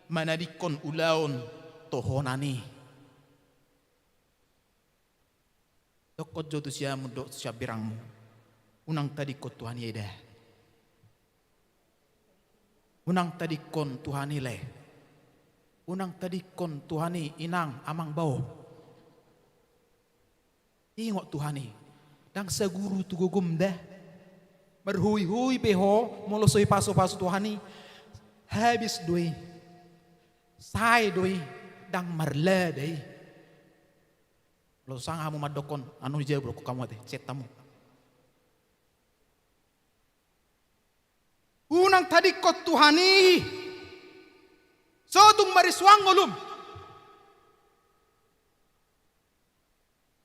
manadingkon ulaon tohonan i. Dokkon jo tu siamun dohot siambirangmu, unang tadingkon Tuhan i eda. Unang tadingkon Tuhan i lae. Unang tadingkon Tuhan i inang, amang, bao. Ingot Tuhan i, ndang saguru tu gogom da. Marhuihui pe ho, molo so dipasupasu Tuhan i, habis do i, sae do i, ndang marlada i. Molo sanga hamu mandokkon, anu, jabu do hamu ate, chat hamu. Unang tadingkon Tuhan i, so tung marisuang ngolum.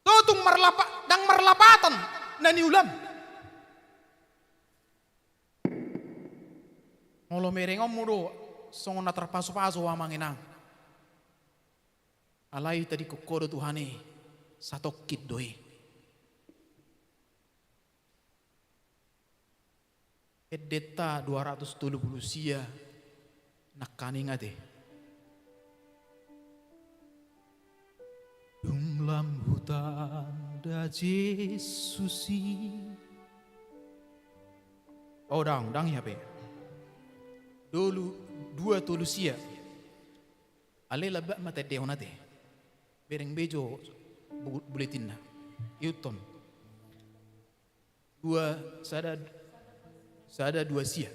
So tung marlapa-, ndang marlapatan na niulam. Molo merengonmu do songon na tarpasupasu ho, amang inang, alai tadingkon ho do Tuhan i, satongkin do i. Endenta dua ratus tolu pulu sia nangkaning ate. Dung lam hutanda Jesus i. O, ndang, ndang i hape. Dolu, dua tolu sia. Alai lambak ma taendehon ate. Bereng be jo bu-, buletinna. Ihuthon. Dua, sada, sada dua sia.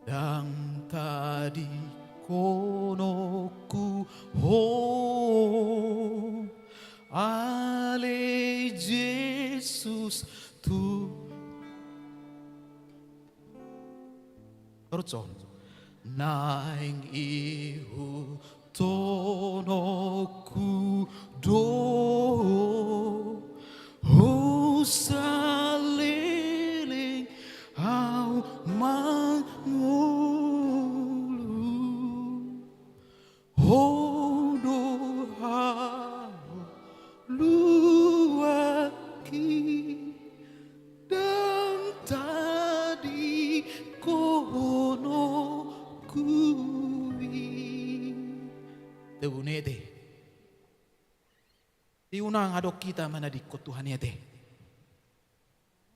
Ndang tadingkononku ho, ale Jesus, tu Torus on. Naeng ihuthononku do ho saleleng au mangolu. Ho do haluaonki, ndang tadingkononku i. Tebune ate. Di unang adong hita manadingkon Tuhan i ate.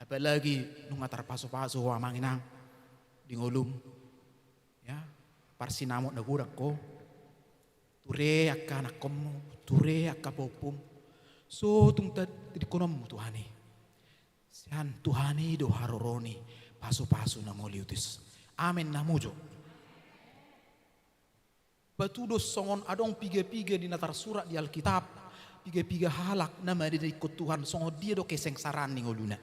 Apalagi nunga tarpasupasu ho, amang inang, di ngolum. Ya, parsinamot na godang ho. Ture angka anakkonmu, ture angka pahompum. So tung ta-, tadingkononmu Tuhan i. Sian Tuhan i do haroro ni pasupasu na mauliutus. Amen na mujur. Batu do songon adong piga-piga di na tarsurat di Alkitab, piga-piga halak na manadingkon Tuhan, songon dia do kesengsaraan ni ngoluna.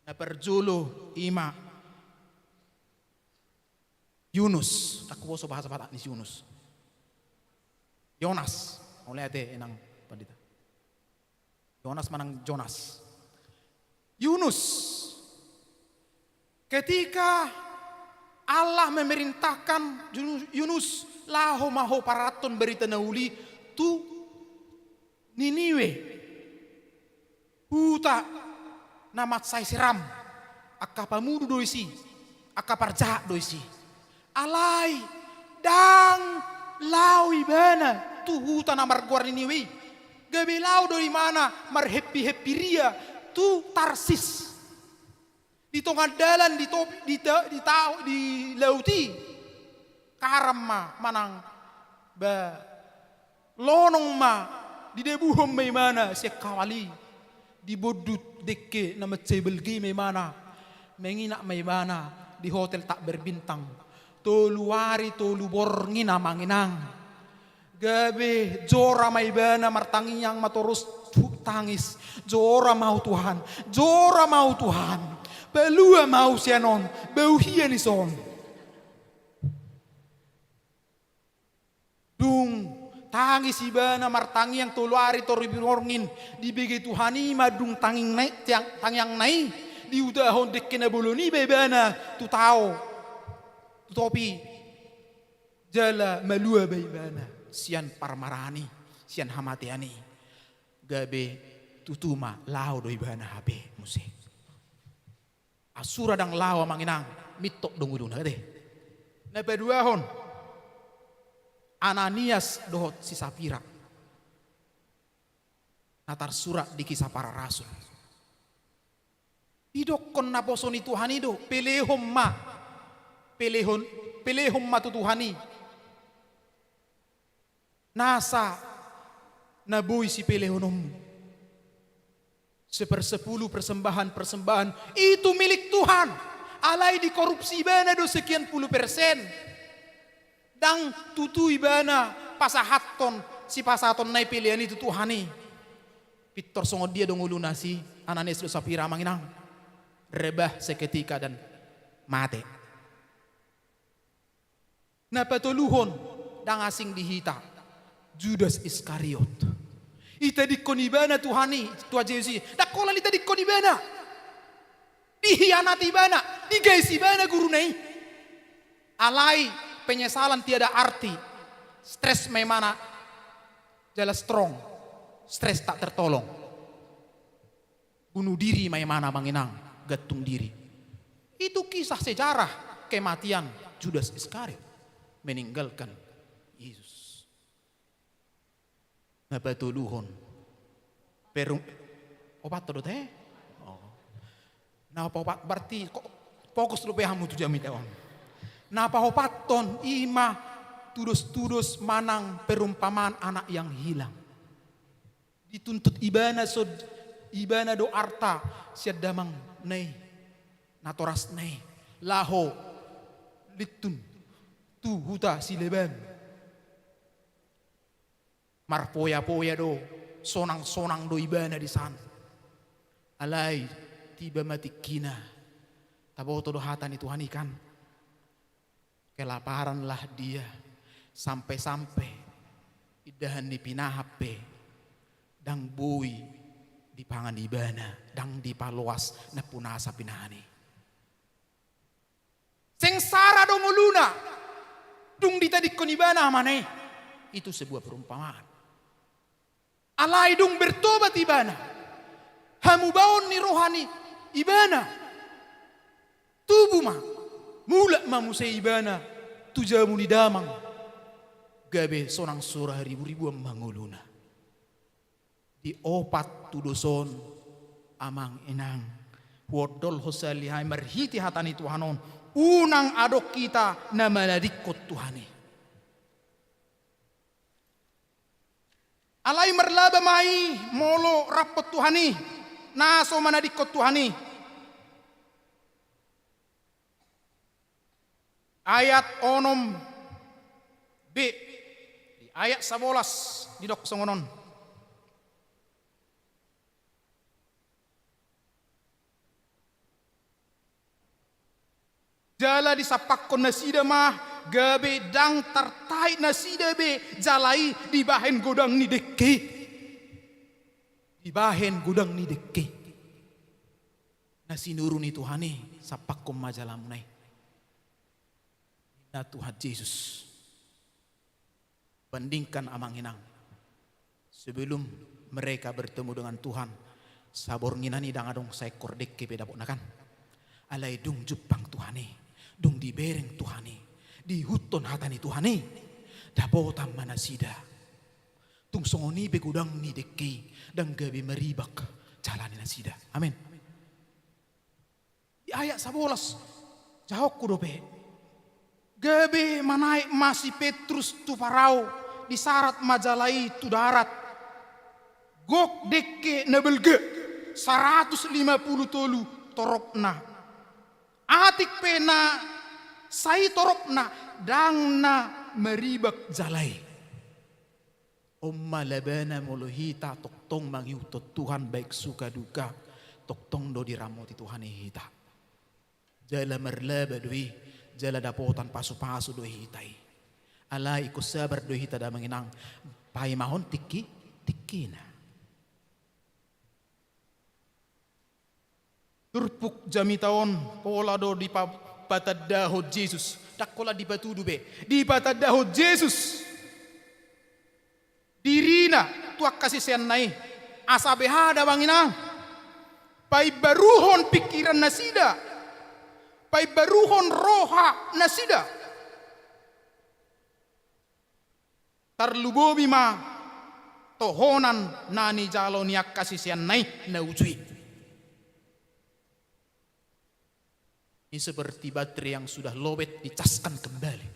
Na parjolo i ma Yunus, ndang huposo bahasa Batak ni si Yunus. Yonas, mauliate inang pandita. Yonas manang Jonas. Yunus. Ketika Allah memerintahkan Yunus, Yunus, laho ma ho paranthon barita na uli tu Niniwe. Huta na mansai siram, angka pamudu do isi, angka parjahat do isi. Alai ndang laho ibana tu huta na margoar Niniwe i. Gabe laho do ibana marheppi-heppi ria tu Tarsis. Di tonga dalan di topi, di ta-, di ta-, di laut i, karam ma manang ba lonong ma, didabuhon ma ibana sian kawali. Dibondut dengke na mansai balga i ma ibana, menginap ma ibana di hotel tak berbintang. Tolu ari tolu borngin, amang inang. Gabe jora ma ibana martangiang ma torus, tangis. Jora ma au Tuhan, jora ma au Tuhan. Palua ma au sian on, bauhia ni son. Dung tangis ibana martangiang tolu ari tolu borngin, dibege Tuhan i ma dung tangiang na i, tiang-, tangiangna i, diudahon dengke na bolon i ma ibana tu tao, tu topi. Jala malua ma ibana sian parmaraan i, sian hamatean i. Gabe tutu ma laho do ibana hape muse. Asura ndang laho, amang inang, mintor do ngoluna ate. Na paduahon, Ananias dohot si Sapira. Na tarsurat di Kisah Para Rasul. Didokkon naposo ni Tuhan i do, pelehon ma. Pelehon, pelehon ma tu Tuhan i nasa na boi sipelehononmu. Sepersepuluh persembahan-persembahan itu milik Tuhan. Alai dikorupsi ibana do sekian puluh persen. Ndang tutu ibana pasahathon, sipasahatonna i pelean i tu Tuhan i. Pintor songon dia do ngoluna si Ananias dohot Sapira, amang inang? Rebah seketika dan mate. Na patoluhon, ndang asing di hita, Judas Iskariot. Itadingkon ibana Tuhan i, Tuhan Jesus i, ndang holan itadingkon ibana. Dihianati ibana, digais ibana guruna i. Alai penyesalan tiada arti. Stres ma imana jala strong. Stres tak tertolong. Bunuh diri ma imana, amang inang, gantung diri. Itu kisah sejarah kematian Judas Iskariot meninggalkan Yesus. Na patoluhon. Perum-, opat do te? Oh. Na paopat, berarti kok fokus dope hamu tu jamita on. Na paopathon i ma tudos-tudos manang perumpamaan anak yang hilang. Dituntut ibana sod-, ibana do arta sian damangna i, natorasna i, laho lintun tu huta Silaban. Marpoya-poya do, sonang-sonang do ibana di san. Alai tiba ma tingkina. Taboto do hata ni Tuhan i kan? Kelaparanlah dia, sampai-sampai indahan ni pinahan pe ndang boi dipangan ibana, ndang dipaloas nampunasa pinahan i. Sengsara do ngoluna, dung ditadingkon ibana amana i. Itu sebuah perumpamaan. Alai dung bertobat ibana, hamubaon ni roha ni ibana, tubu ma, mulak ma muse ibana tu jabu ni damang, gabe sonang sora haribu-ribuan ma ngoluna. Di opat tudos on, amang inang, huondolhon sahali hami marhite hata ni Tuhan on, unang adong hita na manadingkon Tuhan i. Alai marlaba ma i molo rap Tuhan i, na so manadingkon Tuhan i. Ayat onom b, di ayat sabolas didok songon on. Jala disampakkon nasida ma, gabe ndang tartait nasida be jala i dibahen godang ni dengke i. Dibahen godang ni dengke i. Na sinuru ni Tuhan i, sampakkon ma jalamuna i. Ninna Tuhan Jesus. Bandingkan, amang inang. Sebelum mereka bertemu dengan Tuhan, saborngin i ndang adong saekor dengke pe dapotna kan. Alai dung jumpang Tuhan i, dung dibereng Tuhan i, diihuthon hata ni Tuhan i, dapotan ma nasida. Tung songon i pe godang ni dengke i, ndang gabe maribak jala ni nasida. Amen. Di ayat sabolas, jahonku dope. Gabe manaek ma si Petrus tu parau, disarat ma jala i tu darat. Gok dengke na balga, saratus lima pulu tolu toropna. Atik pe na sai toropna, ndang na maribak jala i. On ma labana molo hita tongtong mangihuthon Tuhan, baik suka duka, tongtong do diramoti Tuhan i hita. Jala marlaba do i, jala dapotan pasupasu do hita i. Alai ingkon sabar do hita, damang inang, paimahon tingki, tingkina. Turpuk jamita on pola do dipa-, dipatandahon Jesus. Ndang holan dipatudu be. Dipatandahon Jesus dirina tu angka siseanna i. Asa beha, damang inang, paimbaruhon pingkiran nasida, paimbaruhon roha nasida. Tarlumobi ma tohonan na nijalo ni angka siseanna i na uju i. Ini seperti baterai yang sudah lowet, dicaskan kembali.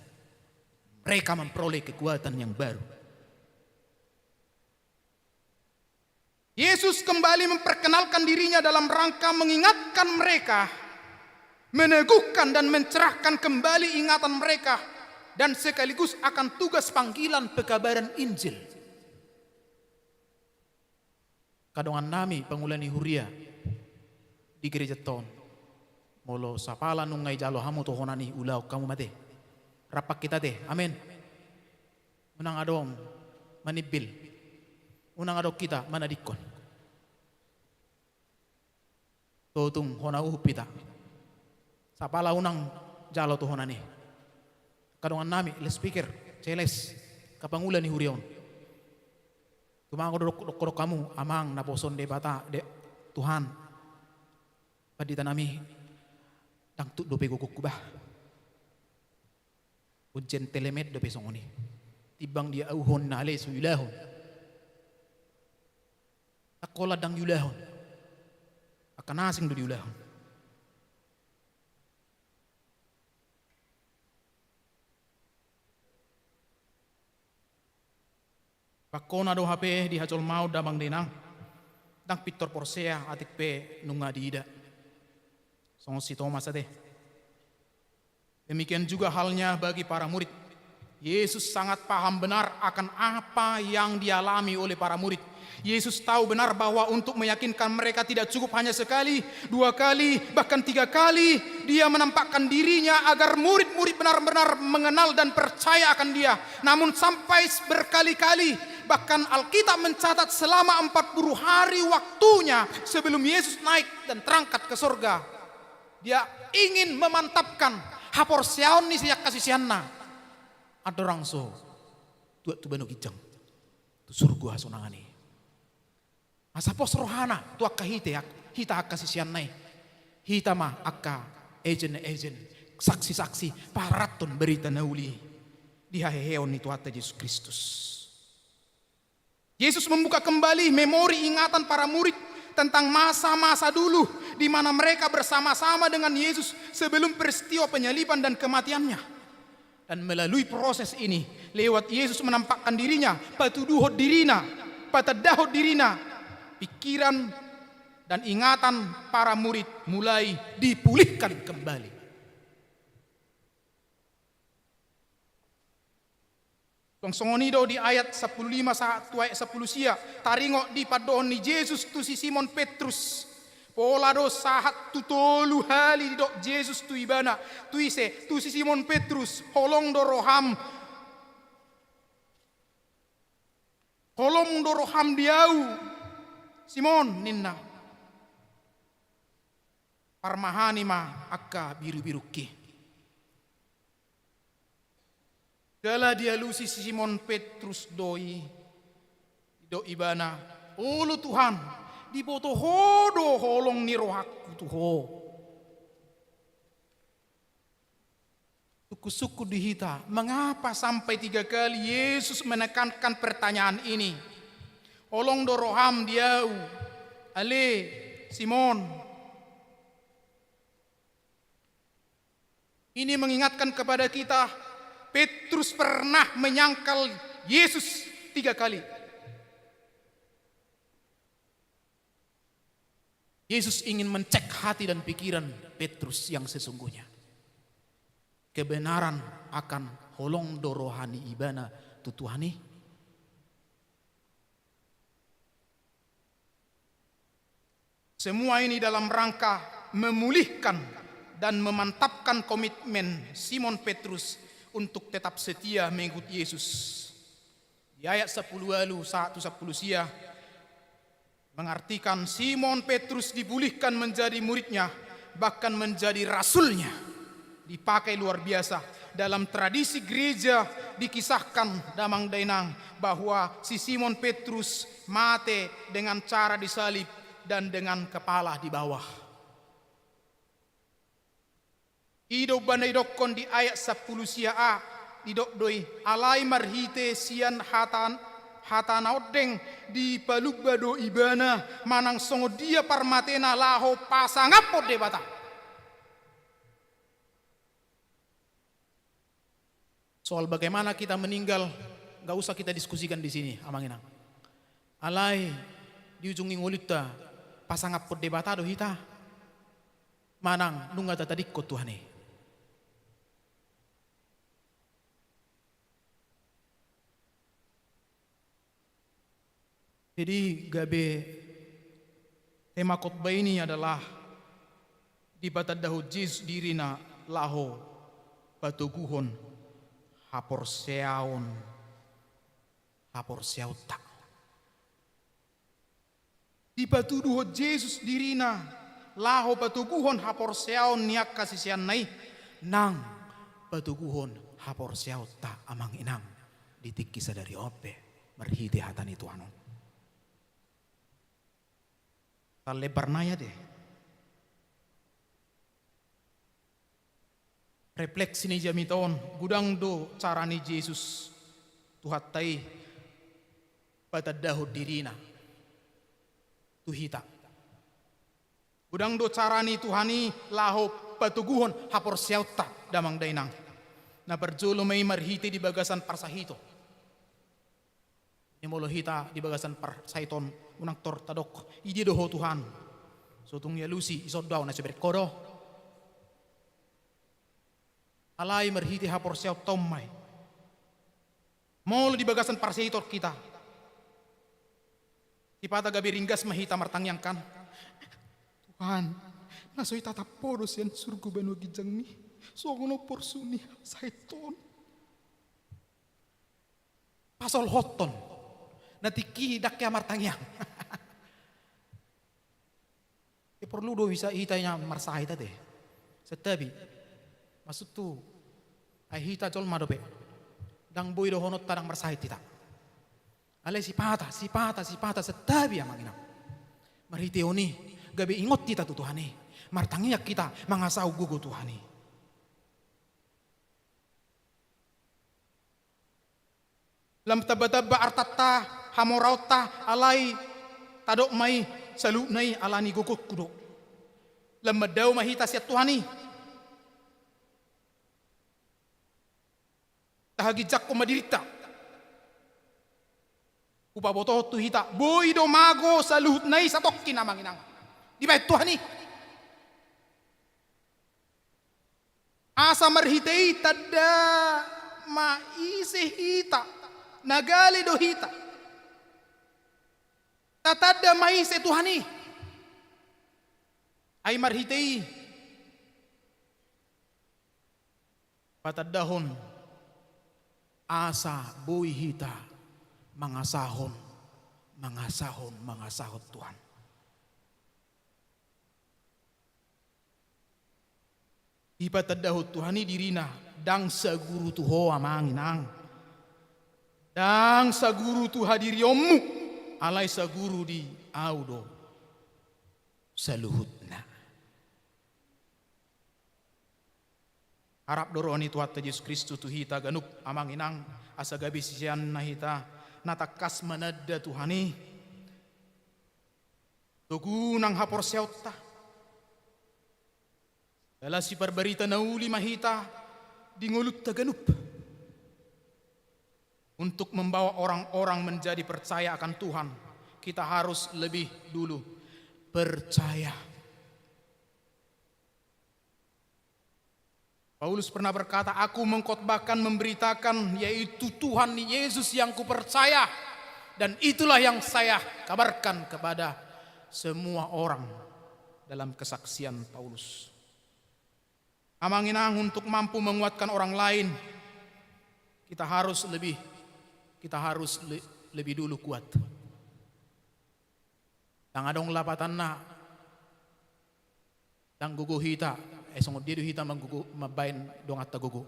Mereka memperoleh kekuatan yang baru. Yesus kembali memperkenalkan dirinya dalam rangka mengingatkan mereka, meneguhkan dan mencerahkan kembali ingatan mereka, dan sekaligus akan tugas panggilan pekabaran Injil. Angka dongannami pangula ni huria di gereja on, molo sapala nunga dijalo hamu tohonan i, ulahon hamu ma ate. Rap hita ate, amen. Unang adong manimbil, unang adong hita manadingkon. Totung hona uhum hita. Sapala unang jalo tohonan i. Angka dongannami, loudspeaker, celes, angka pangula ni huria on. Tumanggo do dokkon hamu, amang naposo ni Debata, de, Tuhan. Panditanami, ndang tuk dope gogongku bah. Ujian telemed dope songon i. Timbang diauhon na ale so diulahon. Ndang holan ndang diulahon. Angka na asing do diulahon. Pangkona do hape di hajolmaon damang dainang. Ndang pintor porsea atik pe nunga diida. Songon si Tomas ate. Demikian juga halnya bagi para murid. Yesus sangat paham benar akan apa yang dialami oleh para murid. Yesus tahu benar bahwa untuk meyakinkan mereka tidak cukup hanya sekali, dua kali, bahkan tiga kali Dia menampakkan dirinya agar murid-murid benar-benar mengenal dan percaya akan Dia. Namun sampai berkali-kali, bahkan Alkitab mencatat selama empat puluh hari waktunya sebelum Yesus naik dan terangkat ke sorga. Dia ingin memantapkan haporseaon ni sian angka siseanna. Andorang so tuat tu banua ginjang, tu surgo hasonangan i. Asa pos rohana tu angka hita, hita angka siseanna i. Hita ma angka ejen-ejen, saksi-saksi, pararathon barita na uli i di haheheon ni Tuhanta Jesus Kristus. Yesus membuka kembali memori ingatan para murid tentang masa-masa dulu di mana mereka bersama-sama dengan Yesus sebelum peristiwa penyaliban dan kematian-Nya. Dan melalui proses ini, lewat Yesus menampakkan dirinya, patuduhon dirina, patandahon dirina, pikiran dan ingatan para murid mulai dipulihkan kembali. Suang songon i do di ayat sampulu lima sahat tu ayat sampulu sia, taringot di pandohan ni Jesus tu si Simon Petrus. Pola do sahat tu tolu hali didok Jesus tu ibana, tu ise, tu si Simon Petrus, holong do roham, holong do roham di ahu, Simon, ninna. Parmahani ma angka birubirungki. Jala dialusi si Simon Petrus do i, didok ibana, olo Tuhan, diboto Ho do holong ni rohangku tu Ho. Sungkun-sungkun di hita, mengapa sampai tiga kali Yesus menekankan pertanyaan ini? Holong do roham di ahu, ale Simon. Ini mengingatkan kepada kita, Petrus pernah menyangkal Yesus tiga kali. Yesus ingin mencek hati dan pikiran Petrus yang sesungguhnya. Kebenaran akan holong do roha ni ibana tu Tuhan i. Semua ini dalam rangka memulihkan dan memantapkan komitmen Simon Petrus untuk tetap setia mengikut Yesus. Di ayat sampulu ualu sahat tu sampulu sia, mengartikan Simon Petrus dipulihkan menjadi muridnya, bahkan menjadi rasulnya. Dipakai luar biasa. Dalam tradisi gereja dikisahkan, damang dainang, bahwa si Simon Petrus mate dengan cara disalib dan dengan kepala di bawah. I do umbahen na didokkon di ayat sampulu sia a, didok do i, alai marhite sian hata, hata na ondeng dipalumba do ibana, manang songon dia parmatena laho pasangaphon Debata. Soal bagaimana kita meninggal, nggak usah kita diskusikan di sini, amang inang. Alai, di ujung ni ngolunta pasangaphon Debata do hita manang nunga tatadingkon Tuhan i. Jadi gabe tema khotbah ini adalah dipatandahon Jesus dirina laho patoguhon haporseaon, haporseaonta. Dipatuduhon Jesus dirina laho patoguhon haporseaon ni angka siseanna i, nang patoguhon haporseaonta amang inang di tingki sadari on pe marhite hata ni Tuhan on. Tallebar nai ate. Refleksi ni jamita on, godang do cara ni Jesus Tuhanta i patandahon dirina tu hita. Godang do cara ni Tuhan i laho patoguhon haporseaonta damang dainang. Na parjolo ma i marhite di bagasan parsahiton. Ia molo hita di bagasan parsahiton unang tor tadok, "Idia do ho Tuhan?" So tung ialusi, "Ison do ahu na so bereng ho do." Alai marhite haporseaonta on ma i. Molo di bagasan parsahiton hita, sipata gabe ringgas ma hita martangiang kan, "Tuhan, na so itatap ho do sian surgo banua ginjangmi, songon on porsuk ni sahit on." Pasolhothon. Na tingki i ndang hea martangiang. Ia porlu do bisa hita ia marsahit ate. Santabi. Maksudhu, ai hita jolma dope. Ndang boi dohononta ndang marsahit hita. Alai sipata, sipata, sipata, santabi amang inang. Marhite on i, gabe ingot hita tu Tuhan i. Martangiang hita, mangasahon gogo Tuhan i. Lam tambatamba artanta, hamoraonta, alai tadok ma i, saluhutna i ala ni gogongku do. Lam mandao ma hita sian Tuhan i. Tahaginjangkon ma dirinta. Hupabotohon tu hita, boi do mago saluhutna i satongkin amang inang. Dibahen Tuhan i. Asa marhite i tanda ma ise hita, na gale do hita. Tatanda ma ise Tuhan i. Ai marhite i patandahon asa boi hita mangasahon, mangasahon, mangasahon Tuhan. Dipatandahon Tuhan i dirina, ndang saguru tu ho amang inang. Ndang saguru tu hadirionmu, alai saguru di ahu do saluhutna. Harap do roha ni Tuhanta Jesus Kristus tu hita ganup amang inang, asa gabe siseanna hita, na tangkas mananda Tuhan i. Togu nang haporseaonta. Jala siparbarita na uli ma hita di ngolunta ganup. Untuk membawa orang-orang menjadi percaya akan Tuhan, kita harus lebih dulu percaya. Paulus pernah berkata, "Aku mengkhotbahkan, memberitakan, yaitu Tuhan Yesus yang kupercaya, dan itulah yang saya kabarkan kepada semua orang," dalam kesaksian Paulus. Amang inang, untuk mampu menguatkan orang lain, kita harus lebih, kita harus le-, lebih dulu kuat. Ndang adong lapatanna, ndang gogo hita, eh, songon dia do hita manggogo, mambahen donganta gogo.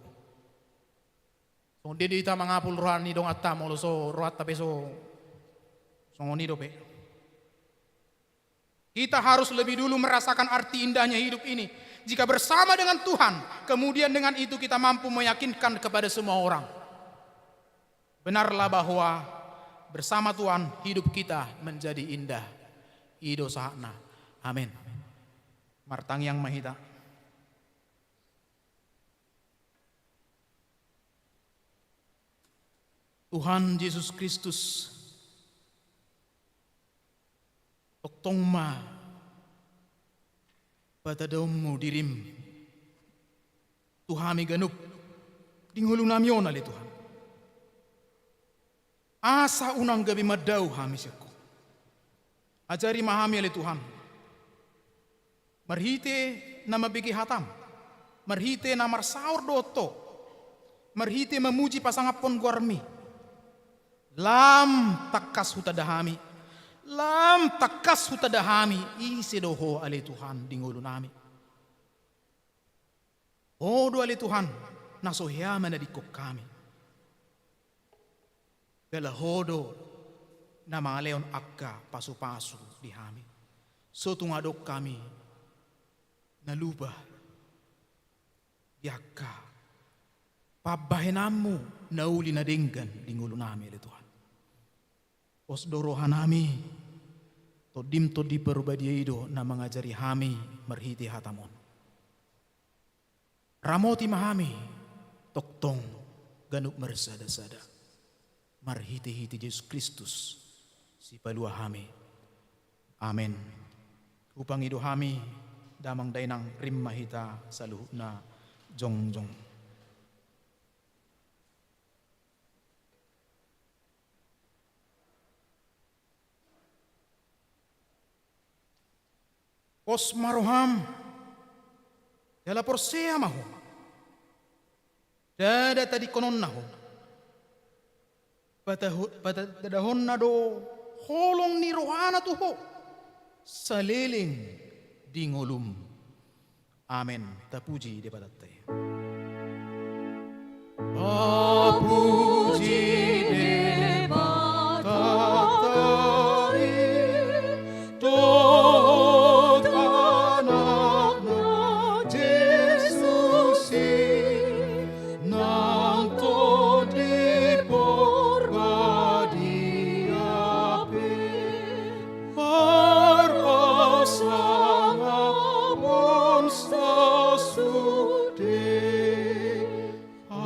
Songon dia do hita mangapul roha ni donganta, molo so rohanta pe so, songon i dope. Kita harus lebih dulu merasakan arti indahnya hidup ini. Jika bersama dengan Tuhan, kemudian dengan itu kita mampu meyakinkan kepada semua orang. Benarlah bahwa bersama Tuhan hidup kita menjadi indah. I do sahatna. Amin. Martangiang ma hita. Tuhan Jesus Kristus, Tongtong ma patadahonmu dirim tu hami ganup di ngolunami on, ale Tuhan. Asa unang gabe mandao hami sian Ho. Ajari ma hami, ale Tuhan, marhite na mambege hatam, marhite na marsaor dohot Ho, marhite mamuji pasangaphon goarmi, lam tangkas hutanda hami, lam tangkas hutanda hami ise do Ho, ale Tuhan, di ngolunami. Ho do, ale Tuhan, na so hea manadingkon hami. Jala Ho do na mangalehon angka pasupasu di hami. So tung adong hami na lupa di angka pambahenanmu na uli na denggan di ngolunami, ale Tuhan. Pos do rohanami, Tondim Tondi Parbadia i do na mangajari hami marhite hatam on. Ramoti ma hami tongtong ganup marsadasada, marhitehite Jesus Kristus, Sipalua hami. Amen. Hupangido hami, damang dainang, rim ma hita saluhutna jongjong. Pos ma roham, jala porsea ma ho. Ndada tadingkononna ho. Pataho-, patandahonna do holong ni rohana tu ho saleleng di ngolum. Amen. Tapuji Debatanta i. Tapuji Debatanta i, dohot Anakna Jesus i, nang Tondi Parbadia pe, marpasangapon sasude. Amen.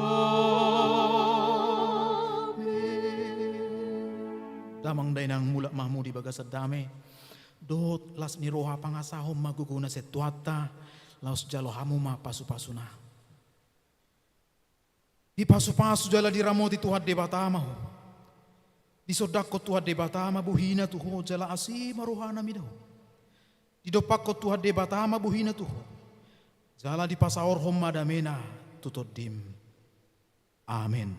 Damang dainang, mulak ma hamu di bagasan dame dohot las ni roha. Pangasahon ma gogona sian Tuhanta, laos jalo hamu ma pasupasuna. Dipasupasu jala diramoti Tuhan Debata ma ho. Disondangkon Tuhan Debata ma bohina tu ho jala asi ma rohana mida ho. Didompakkon Tuhan Debata ma bohina tu ho jala dipasaorhon ma damena tu tondim. Amen.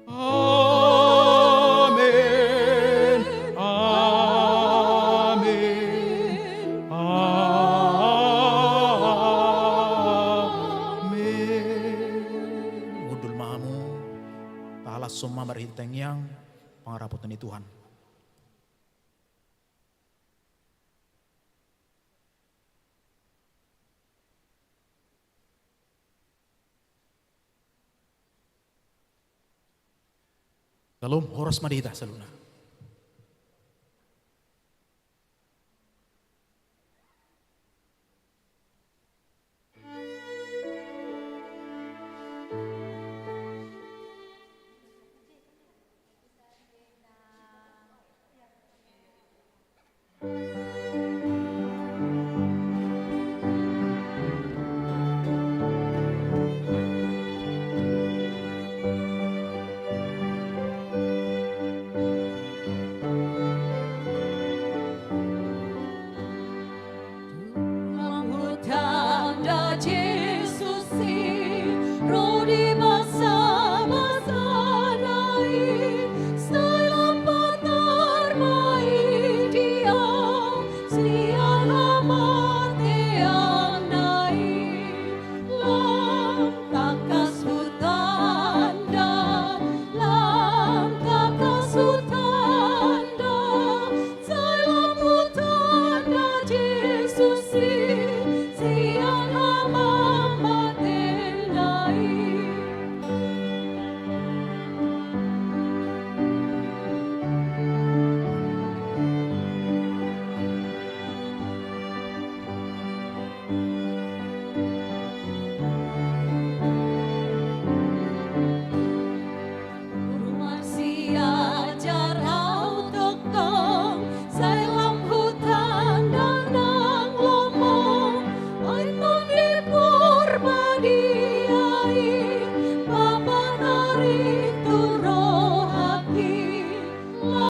Amen. Amen. Amen. Hundul ma hamu. Tahalashon ma marhite tangiang pangaraphoton ni Tuhan. Syalom, horas ma di hita saluhutna.